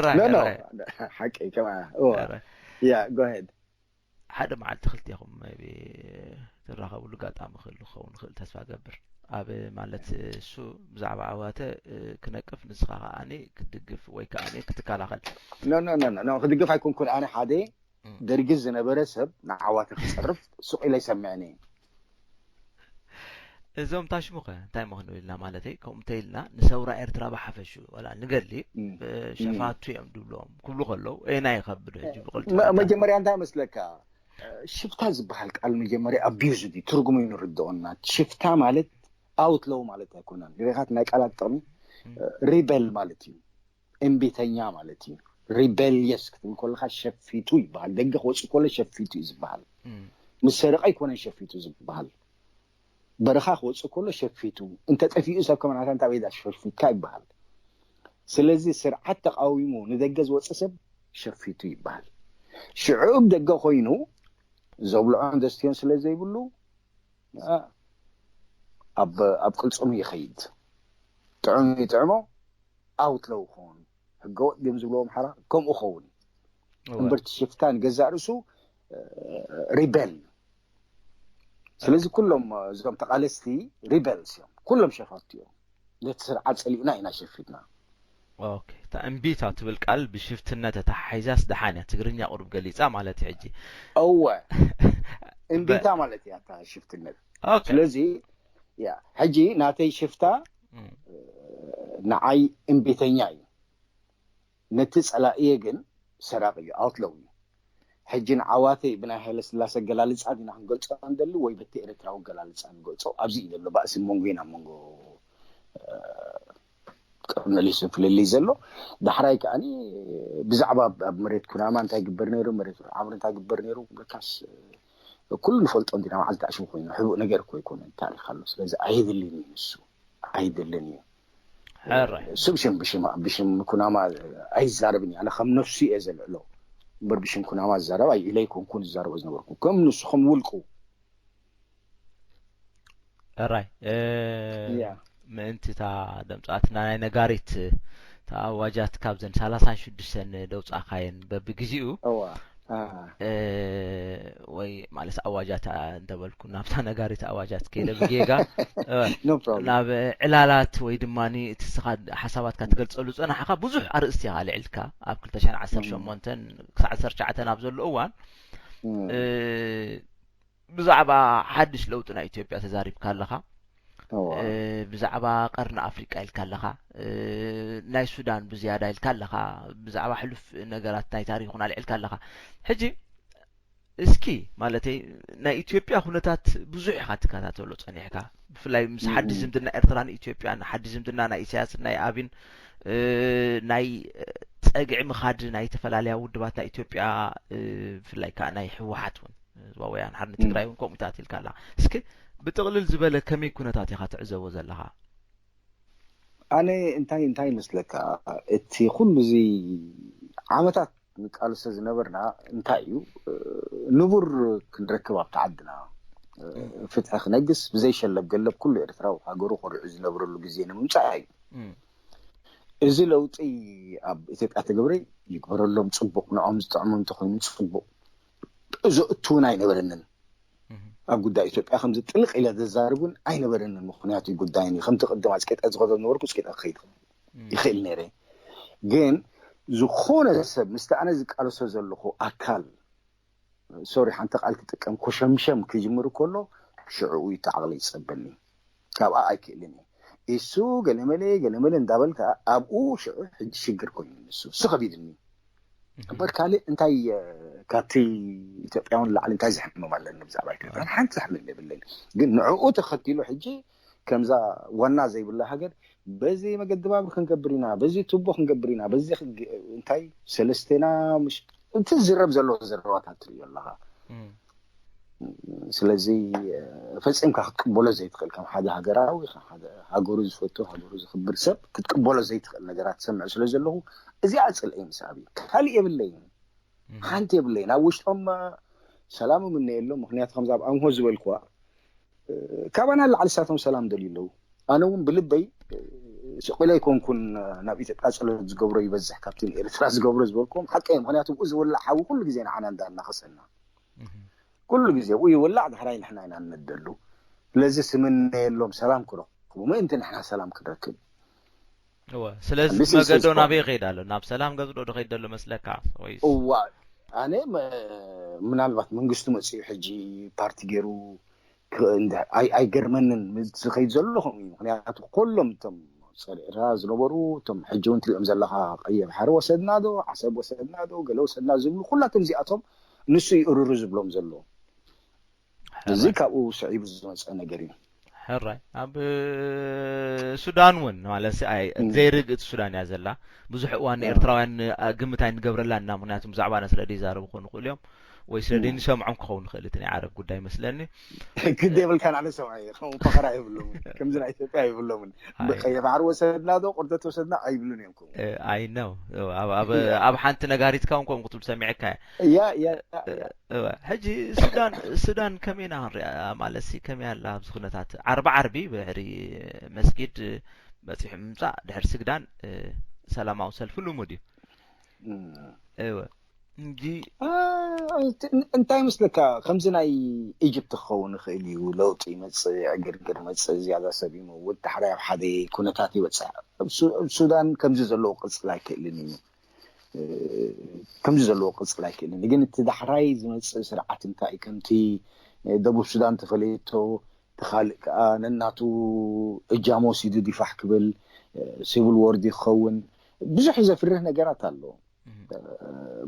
ራይ ኖ ኖ ሓቂ ከማ ያ ጎሄድ ሓደ መዓልቲ ክልቴኹም maybe ትራኸብሉ ጋጣሚ ክህሉ ክኸውን ይኽእል ተስፋ ገብር ኣብ ማለት እሱ ብዛዕባ ዓዋተ ክነቅፍ ንስኻ ከዓኒ ክትድግፍ ወይ ከዓኒ ክትከላኸል ኖ ኖ ኖ ኖ ክድግፍ ኣይኮንኩን ኣነ ሓደ ደርጊ ዝነበረ ሰብ ንዓዋተ ክፀርፍ ሱቕ ኢለ ይሰምዕኒ እዞም ታሽሙኸ እንታይ ምኽንኡ ኢልና ማለተይ ከምኡ እንተኢልና ንሰውራ ኤርትራ ብሓፈሹ ወላ ንገሊ ሸፋቱ እዮም ድብሎም ክብሉ ከለዉ ኤና ይኸብድ ሕጂ ብቕልጥ መጀመርያ እንታይ መስለካ ሽፍታ ዝበሃል ቃል መጀመርያ ኣቢዩዝ እዩ ትርጉሙ ይንርድኦና ሽፍታ ማለት ኣውትለው ማለት ኣይኮነን ግዜኻት ናይ ቃላት ጥቕሚ ሪበል ማለት እዩ እምቢተኛ ማለት እዩ ሪበልየስ ክትብል ከለካ ሸፊቱ ይበሃል ደገ ክወፅእ ከሎ ሸፊቱ እዩ ዝበሃል ምስ ሰረቀ ኣይኮነን ሸፊቱ ዝበሃል በረኻ ክወፅእ ከሎ ሸፊቱ እንተጠፊኡ ሰብ ከመናታ እንታይ በይዳ ሸፊትካ ይበሃል ስለዚ ስርዓት ተቃዊሙ ንደገ ዝወፀ ሰብ ሸፊቱ ይበሃል ሽዑ ደገ ኮይኑ ዘብልዖን ዘስትዮን ስለ ዘይብሉ፣ ኣ፣ ኣብ ኣብ ቅልጽሙ ይኸይድ። ጥዑም ይጥዕሞ፣ ኣውትለው ክኸውን፣ ህገወጥ ድዮም ዝብልዎ ኣምሓራ ከምኡ ክኸውን እዩ። እምበር እቲ ሽፍታ ንገዛእ ርእሱ ሪበል እዩ። ስለዚ ኩሎም እዞም ተቓለስቲ ሪበልስ እዮም፣ ኩሎም ሸፋቱ እዮም። ነቲ ስርዓት ጸሊእና ኢና ሸፊትና። ኦኬ፣ እታ እምቢታ ትብል ቃል ብሽፍትነት ተተሓሒዛስ ደሓን እያ፣ ትግርኛ ቁሩብ ገሊጻ ማለት እዩ። ሕጂ እወ፣ እምቢታ ማለት እያ እታ ሽፍትነት። ኦኬ። ስለዚ ያ፣ ሕጂ ናተይ ሽፍታ ንዓይ እምቢተኛ እዩ። ነቲ ጸላእየ ግን ሰራቂ እዩ፣ ኣውትለው እዩ። ሕጂ ንዓዋተይ ብናይ ሃይለ ስላሴ ኣገላልጻ ዲና ክንገልጾ ንደሊ ወይ በቲ ኤርትራዊ ኣገላልጻ ንገልጾ? ኣብዚ እዩ ዘሎ ባእሲ መንጎና መንጎ፣ እ፣ ቆርኔሌስን ፍልልይ ዘሎ። ዳሕራይ ከኣኒ ብዛዕባ ኣብ መሬት ኩናማ እንታይ ግበር ነይሩ፣ መሬት ዓምሪ እንታይ ግበር ነይሩ፣ ምርካስ ኩሉ ንፈልጦ እንዲና። መዓልቲ ኣሽሙ ኮይኑ ሕቡእ ነገር እኮ ኣይኮነን፣ ታሪኽ ኣሎ። ስለዚ ኣይድልን እዩ ንሱ፣ ኣይድልን እዩ። ሕራይ። እሱ ብሽም ብሽም ብሽም ኩናማ ኣይዛረብን እዩ። ኣነ ከም ነፍሱ እየ ዘልዕሎ እምበር ብሽም ኩናማ ዝዛረብ ኣይ ኢለ ኣይኮንኩን ዝዛረቦ ዝነበርኩ፣ ከም ንሱ ከም ውልቁ። ሕራይ። እ፣ ያ። ምእንቲ እታ ደምጻትና ናይ ነጋሪት እታ ኣዋጃት ካብዘን ሰላሳን ሽዱሽተን ደውጻኻየን በብግዜኡ እዋ፣ ኣ፣ እ፣ ወይ ማለት ኣዋጃት እንተበልኩ ናብታ ነጋሪት ኣዋጃት ከይደ ብጌጋ፣ እ፣ no problem። ናብ ዕላላት ወይ ድማ እቲ ስኻ ሓሳባትካ ትገልጸሉ ዝጸናሕካ ብዙሕ ኣርእስቲ ኢኻ ኣልዒልካ ኣብ ክልተ ሽሕን ዓሰርተ ሸሞንተን ክሳዕ ዓሰርተ ትሽዓተ ኣብ ዘሎ እዋን፣ እም፣ እ፣ ብዛዕባ ሓድሽ ለውጢ ናይ ኢትዮጵያ ተዛሪብካ ኣለኻ። እዋ፣ እ፣ ብዛዕባ ቀርኒ ኣፍሪቃ ኢልካ ኣለኻ። እ፣ ናይ ሱዳን ብዝያዳ ኢልካ ኣለኻ። ብዛዕባ ሕሉፍ ነገራት ናይ ታሪኹን ኣልዒልካ ኣለኻ። ሕጂ እስኪ ማለተይ ናይ ኢትዮጵያ ኩነታት ብዙሕ ኢኻ ትከታተሎ ጸኒሕካ። ብፍላይ ምስ ሓድሽ እም። ዝምድና ኤርትራን ኢትዮጵያን፣ ሓድሽ ዝምድና ናይ ኢሳያስን ናይ ኣብይን፣ እ፣ ናይ ጸግዒ ምኻድ ናይ ዝተፈላለያ ውድባት ናይ ኢትዮጵያ፣ እ፣ ብፍላይ ከኣ ናይ ህወሓት እውን፣ ህዝባዊ ወያነ ሓርነት እም። ትግራይ እውን ከምኡታት ኢልካ ኣለኻ። እስኪ ብጥቕልል ዝበለ ከመይ ኩነታት ኢኻ ትዕዘቦ ዘለኻ? ኣነ እንታይ እንታይ ይመስለካ፣ እቲ ኩሉ እዚ ዓመታት ንቃልሶ ዝነበርና እንታይ እዩ፣ እ፣ ንቡር ክንረክብ ኣብቲ ዓድና፣ እ፣ ፍትሒ ክነግስ ብዘይሸለብ ገለብ ኩሉ ኤርትራዊ ሃገሩ ኮሪዑ ዝነብረሉ ግዜ ንምምጻእ እዩ። እም። እዚ ለውጢ ኣብ ኢትዮጵያ ተገብረ ይግበረሎም፣ ጽቡቕ፣ ንዖም ዝጥዕሞም እንተኾይኑ ጽቡቕ። ዘእቱ እውን ኣይነበረንን። እም። ኣብ ጉዳይ ኢትዮጵያ ከምዚ ጥልቕ ኢለ ዘዛርብ እውን ኣይነበረንን። ምኽንያቱ ጉዳይን እዩ። ከምቲ ቅድም ኣጽቂጠ ዝኸዶ ዝነበርኩ ኣጽቂጠ ክኸይድ እም። ይኽእል ነይረ። ግን ዝኾነ ሰብ ምስቲ ኣነ ዝቃለሶ ዘለኹ ኣካል፣ ሶሪ፣ ሓንቲ ቃል ክጥቀም፣ ኮሸምሸም ክጅምር ከሎ ሽዕኡ እዩ እቲ ዓቕሊ ዝጸበኒ። ካብኣ ኣይክእልን እየ። እሱ ገለመለ ገለመለ እንዳበልካ ኣብኡ ሽዑ ሕጂ ሽግር ኮይኑ ንሱ፣ እሱ ከቢድኒ። እምበር ካልእ እንታይ፣ እ፣ ካብቲ ኢትዮጵያውን ላዕሊ እንታይ ዘሕምም ኣለኒ ብዛዕባ ኢትዮጵያ? ሓንቲ ዘሕምም የብለይን። ግን ንዕኡ ተኸቲሉ ሕጂ ከምዛ ዋና ዘይብላ ሃገር በዚ መገዲ ባቡር ክንገብር ኢና፣ በዚ ቱቦ ክንገብር ኢና፣ በዚ ክግ-፣ እንታይ ሰለስቴና ምሽ-፣ እቲ ዝረብ ዘሎ ዘረባታት ትርእዮ ኣለኻ። እም። ስለዚ፣ እ፣ ፈጺምካ ክትቅበሎ ዘይትኽእል፣ ከም ሓደ ሃገራዊ፣ ከም ሓደ ሃገሩ ዝፈቱ፣ ሃገሩ ዝኽብር ሰብ ክትቅበሎ ዘይትኽእል ነገራት ትሰምዕ ስለ ዘለኹ፣ እዚኣ ጽልኢ ምስ ኣብዩ። ካልእ የብለይን፣ እም። ሓንቲ የብለይን። ኣብ ውሽጦም፣ እ፣ ሰላም እምነየሎም። ምኽንያቱ ከምዛ ኣብ ኣምሆ ዝበልኩዋ፣ እ፣ ካባና ንላዕሊ ንሳቶም ሰላም ደልዩ ኣለዉ። ኣነ እውን ብልበይ፣ እ፣ ስቕ ኢለ ኣይኮንኩን፣ እ፣ ናብ ኢትዮጵያ ጸሎት ዝገብሮ ይበዝሕ ካብቲ ንኤርትራ ዝገብሮ ዝበልኩዎም ሓቀይ። ምኽንያቱ ብኡ ዝውላዕ ሓዊ ኩሉ ግዜ ንዓና እንዳናኸሰና። እም። ኩሉ ግዜ ብኡ ይውላዕ፣ ዳሕራይ ንሕና ኢና ንነደሉ። ስለዚ ስምነየሎም ሰላም ክረኽቡ፣ ምእንቲ ንሕና ሰላም ክንረክብ። እወ፣ ስለዚ This is መገዶ his ናበይ point። ይኸይድ ኣሎ? ናብ ሰላም ገጽ ዶ ድኸይድ ዘሎ መስለካ? ወይስ? እዋ፣ ኣነ መ-፣ ምናልባት መንግስቱ መጺኡ ሕጂ ፓርቲ ገይሩ ክ-፣ እንደ-፣ ኣይ-፣ ኣይገርመንን። ምስ ዝኸይድ ዘሎ ከምኡ እዩ። ምኽንያቱ ኩሎም እቶም ጸረ ኤርትራ ዝነበሩ፣ እቶም ሕጂ እውን ትሪኦም ዘለኻ ቀይሕ ባሕሪ ወሰድና ዶ፣ ዓሰብ ወሰድና ዶ፣ ገለ ወሰድና ዝብሉ፣ ኩላቶም እዚኣቶም ንሱ እዩ እርሩ ዝብሎም ዘሎ። እዚ ሕራይ። ካብኡ ስዒቡ ዝመጸ ነገር እዩ። ሕራይ። ኣብ ሱዳን እውን ማለት ሲ-፣ ኣይ፣ እም። ዘይርግእቲ ሱዳን እያ ዘላ። ብዙሕ እዋን እም። ኤርትራውያን ን-፣ ኣ-፣ ግምት ኣይንገብረላን ኢና፣ ምኽንያቱ ብዛዕባና ስለ ዘይዛረቡ ክኾኑ ይኽእሉ እዮም። ወይ ስለ ደይንሰምዖም ክኸውን ይኽእል እቲ ናይ ዓረብ ጉዳይ መስለኒ። ግዲ የብልካን፣ ኣነ ሰምዐ እየ። ከም ፈኸራ የብሎምን፣ ከምዚ ናይ ኢትዮጵያ የብሎምን። ኣይ። ብቀይሕ ባሕሪ ወሰድና ዶ ቁርደት ወሰድና ኣይብሉን እዮም ከምኡ። I know። ኣብ ኣብ ኣብ ሓንቲ ነጋሪትካ እውን ከምኡ ክትብል ሰሚዐካ እየ። ያ ያ ያ። እወ። ሕጂ ሱዳን ሱዳን ከመይ ኢና ክንሪኣ ማለት ሲ ከመይ ኣላ ኣብዚ ኩነታት ዓርቢ ዓርቢ ብድሕሪ መስጊድ በፂሑ ምምፃእ ድሕሪ ስግዳን ሰላማዊ ሰልፊ ልሙድ እዩ። እም። እወ እንጂ አ፣ እንት- እንታይ መስለካ፣ ከምዚ ናይ ኢጅፕት ክኸውን ይኽእል እዩ። ለውጢ ይመፅእ፣ ዕግርግር መፅእ፣ ዝያዳ ሰብ ይመውት፣ ዳሕራይ ኣብ ሓደ ኩነታት ይበፅሕ። ኣብ ሱ- ኣብ ሱዳን ከምዚ ዘለዎ ቅፅል ኣይክእልን እዩ። እ፣ ከምዚ ዘለዎ ቅፅል ኣይክእልን እዩ። ግን እቲ ዳሕራይ ዝመፅእ ስርዓት እንታይ ከምቲ ደቡብ ሱዳን ተፈለየቶ፣ እቲ ካልእ ከዓ ነናቱ እጃም ወሲዱ ዲፋሕ ክብል፣ ሲቪል ዎር ድዩ ክኸውን፣ ብዙሕ ዘፍርህ ነገራት ኣሎ።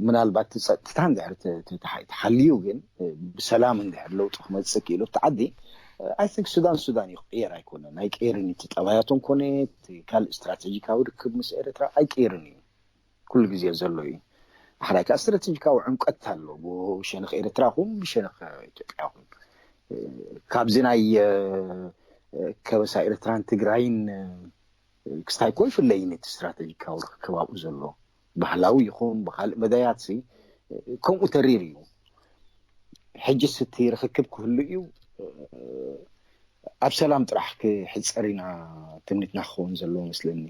ምናልባት እቲ ፀጥታ እንድሕር ተ- ተ- ተሓ- ተሓልዩ ግን ብሰላም እንድሕር ለውጢ ክመፅእ ክኢሉ እቲ ዓዲ፣ I think ሱዳን ሱዳን እዩ፣ ክቅየር ኣይኮነን፣ ኣይቀይርን እዩ። እቲ ጠባያቶም ኮነ እቲ ካልእ ስትራቴጂካዊ ርክብ ምስ ኤርትራ ኣይቀይርን እዩ፣ ኩሉ ግዜ ዘሎ እዩ። ሓራይ ከዓ ስትራቴጂካዊ ዕምቀት ኣሎ ብሸነኽ ኤርትራ ኹን ብሸነኽ ኢትዮጵያ ኹን። ካብዚ ናይ እ፣ ከበሳ ኤርትራን ትግራይን እ፣ ክስታይ እኮ ይፍለይን እቲ ስትራቴጂካዊ ርክብ ኣብኡ ዘሎ ባህላዊ ይኹን ብካልእ መዳያት ሲ ከምኡ ተሪር እዩ። ሕጅስ እቲ ርክክብ ክህሉ እዩ። ኣብ ሰላም ጥራሕ ክሕፀር ኢና ትምኒትና ክኸውን ዘለዎ መስለኒ።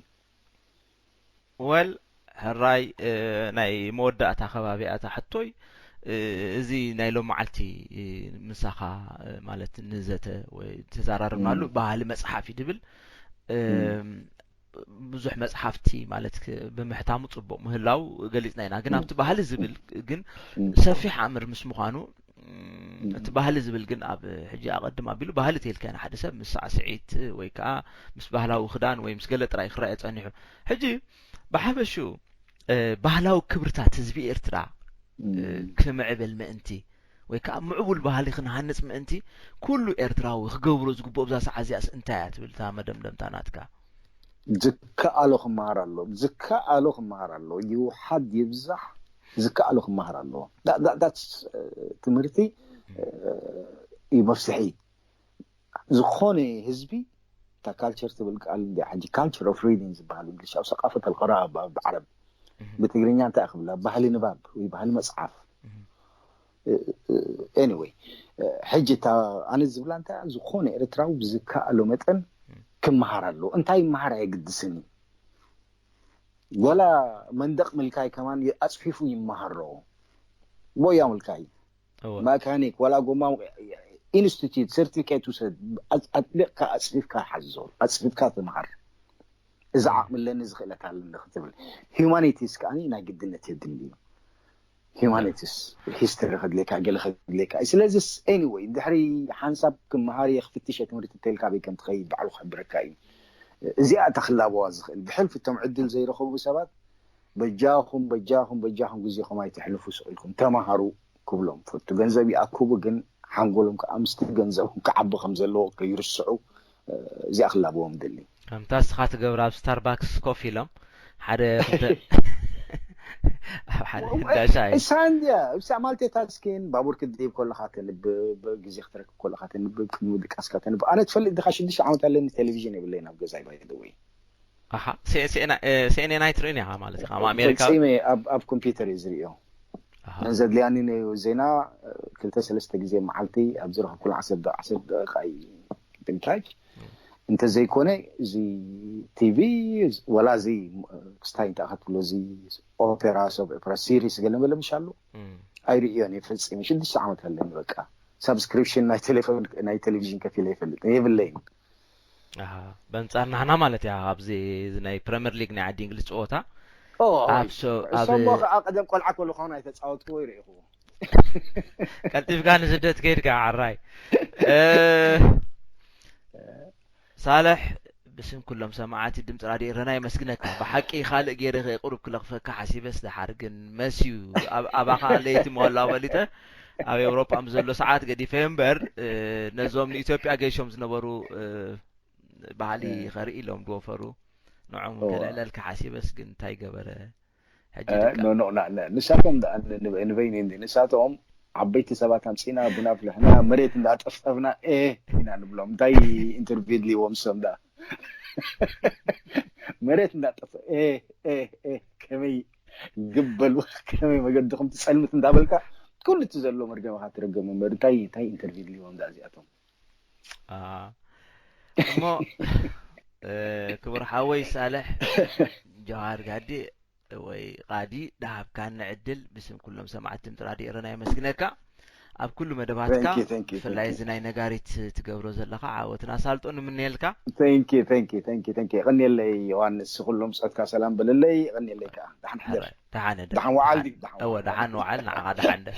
ወል ሕራይ እ፣ ናይ መወዳእታ ከባቢ ኣታ ሕቶይ እ፣ እዚ ናይ ሎም መዓልቲ እ፣ ምሳኻ እ፣ ማለት ንዘተ ወይ ተዛራርብናሉ ም። ባህሊ መፅሓፍ እዩ ድብል እ፣ ም። ብዙሕ መፅሓፍቲ ማለት ክ- ብምሕታሙ ፅቡቅ ምህላው ገሊፅና ኢና። ግን ም። ኣብቲ ባህሊ ዝብል ግን ም። ሰፊሕ ኣምር ምስ ምዃኑ ም፣ ም። እቲ ባህሊ ዝብል ግን ኣብ ሕጂ ኣቐድም ኣቢሉ ባህሊ ተይልካ ሓደ ሰብ ምስ ሳዕስዒት ወይ ከዓ ምስ ባህላዊ ክዳን ወይ ምስ ገለ ጥራይ ክረአ ፀኒሑ። ሕጂ ብሓፈሽኡ እ፣ ባህላዊ ክብርታት ህዝቢ ኤርትራ እ፣ ም። ክምዕብል ምእንቲ ወይ ከዓ ምዕቡል ባህሊ ክንሃንፅ ምእንቲ ኩሉ ኤርትራዊ ክገብሮ ዝግብኦ ብዛ ሰዓት እዚኣስ እንታይ እያ ትብል እታ መደምደምታ ናትካ? ዝከኣሎ ክመሃር ኣሎ፣ ዝከኣሎ ክመሃር ኣሎ፣ ይውሓድ ይብዛሕ ዝከኣሎ ክመሃር ኣሎ። That- that- that's፣ እ፣ ትምህርቲ እ፣ እዩ መፍትሒ። ዝኾነ ህዝቢ እታ ካልቸር ትብል ቃል እንዲያ ሕጂ ካልቸር ኦፍ ሪዲንግ ዝበሃል እንግሊሽ ኣብ ሰቃፈት ኣልቀራእ ኣብ ዓረብ እህ፣ ብትግርኛ እንታይ ክብላ ባህሊ ንባብ ወይ ባህሊ መፅሓፍ። እህ። ኤኒወይ ሕጂ እታ ኣነ ዝብላ እንታይ ዝኾነ ኤርትራዊ ብዝከኣሎ መጠን ክመሃር ኣለዎ። እንታይ ይመሃር ኣየግድስን እዩ። ወላ መንደቕ ምልካይ ከማን ኣፅፊፉ ይመሃሮ። ቦያ ምልካይ እወ። መካኒክ ወላ ጎማ ኢንስቲትዩት ሰርቲፊኬት ውሰድ። ኣጥ- ኣጥቢቕካ ኣፅፊፍካ ሓዞ፣ ኣፅፊፍካ ተምሃር። እዚ ዓቕሚ ኣለኒ እዚ ክእለት ኣለኒ ክትብል። ሂውማኒቲስ ከዓ ናይ ግድነት የድሊ እዩ። ሂውማኒቲስ ሂስትሪ ከድልየካ ገለ ከድልየካ እዩ። ስለዚ ኤኒወይ ድሕሪ ሓንሳብ ክመሃር እየ ክፍትሽ እየ ትምህርቲ ተልካ በይ ከም ትኸይድ ባዕሉ ክሕብረካ እዩ። እዚኣ እታ ክላበዋ ዝኽእል ብሕልፊ እቶም ዕድል ዘይረኸቡ ሰባት በጃኹም በጃኹም በጃኹም ግዜኹም ኣይተሕልፉ ስቕ ኢልኩም ተማሃሩ ክብሎም ፈቱ። ገንዘብ ይኣክቡ ግን ሓንጎሎም ከዓ ምስቲ ገንዘቦም ክዓቢ ከም ዘለዎ ከይርስዑ እዚኣ ክላበዎም ደሊ። ከምታ እስኻ ትገብራ ኣብ ስታርባክስ ኮፍ ኢሎም ሓደ ክልተ ኣብ ሓደ እንዳ ሻሂ እሳ እንድያ እሳ ማልቲታስኪን ባቡር ክትድይብ ከለኻ ተንብብ፣ ግዜ ክትረክብ ከለኻ ተንብብ፣ ቅድሚ ድቃስካ ተንብብ። ኣነ ትፈልጥ ድኻ ሽዱሽተ ዓመት ኣለኒ ቴሌቪዥን የብለይን ኣብ ገዛይ ባይ ዘ ወይ። ኣሓ ሲ- ሲኤንኤን ኣይትርእን ኢኻ ማለት ኢኻ ኣብ ኣሜሪካ ፈጺመ ኣብ ኣብ ኮምፒውተር እየ ዝርእዮ። ኣሃ። ነን ዘድልያኒ ዜና ክልተ ሰለስተ ግዜ መዓልቲ ኣብ ዝረኸብኩሉ ዓሰርተ ዓሰርተ ደቂቃ እዩ ድምታይ። እንተዘይኮነ እዚ ቲቪ ወላ እዚ ክስታይ እንታይ ክትብሎ እዚ ኦፔራ ሰብ ኦፔራ ሲሪስ ገለ መለ ምሽ ኣሎ እም። ኣይርእዮን እየ ፈጺመ። ሽዱሽተ ዓመት ኣለኒ በቃ ሳብስክሪፕሽን ናይ ቴሌፎን ናይ ቴሌቪዥን ከፊለ ይፈልጥ የብለይን። ኣሃ። በንጻር ናህና ማለት እያ ኣብዚ እዚ ናይ ፕሪምየር ሊግ ናይ ዓዲ እንግሊዝ ፀወታ ኦ፣ ኣብ ሶ- ኣብ እሶሞ ከዓ ቀደም ቆልዓ ከለኹ ናይ ተፃወትኩ ይርእኹ። ቀልጢፍካ ንስደት ከይድካ ዓራይ እ፣ ሳልሕ ብስም ኩሎም ሰማዓቲ ድምፂ ራድዮ ኤረና የመስግነካ። ብሓቂ ካልእ ገይረ ከይቁሩብ ክለኽፈካ ሓሲበስ ደሓር ግን መስዩ ኣብ- ኣባኻ ለይቲ መዋላ በሊተ ኣብ ኤውሮጳ ምስ ዘሎ ሰዓት ገዲፈ እምበር እ፣ ነዞም ንኢትዮጵያ ገይሾም ዝነበሩ እ፣ ባህሊ እ። ከርኢ ኢሎም ዝወፈሩ ንዖም እዋ። ከልዕለልካ ሓሲበስ ግን እንታይ ገበረ? ሕጂ እ፣ ደቃ- ኖ፣ ኖ፣ ና- ና- ንሳቶም ደኣ ን- ን- ንበይኑ እንዲ ንሳቶም ዓበይቲ ሰባት ኣምፂና ቡና ኣፍልሕና መሬት እንዳጠፍጠፍና ኤ ኢና ንብሎም። እንታይ ኢንተርቪው ድልዎም ሶም ዳ መሬት እንዳጠፍ ኤ ኤ ኤ ከመይ ግበሉ ከመይ መገድኹም ትፀልምት እንዳበልካ ኩሉ እቲ ዘሎ መርገምኻ ትረገሙ እምበር እንታይ እንታይ ኢንተርቪው ድልዎም ዳ እዚኣቶም። እሞ ክቡር ሓወይ ሳልሕ ጀዋር ጋዲ ወይ ቃዲ ደሃብካኒ ዕድል ብስም ኩሎም ሰማዕቲ ድምፂ ራድዮ ኤረና የመስግነካ። ኣብ ኩሉ መደባትካ ብፍላይ እዚ ናይ ነጋሪት ትገብሮ ዘለካ ዓወትን ኣሳልጦን ንምነየልካ። የቐንየለይ ዮሃንስ፣ ኩሎም ብፆትካ ሰላም በለለይ። የቐንየለይ ከዓ ደሓን ሕደር። ደሓን ደሓን ወዓል ድዩ? እወ ደሓን ወዓል ንዓኻ ደሓን ደር።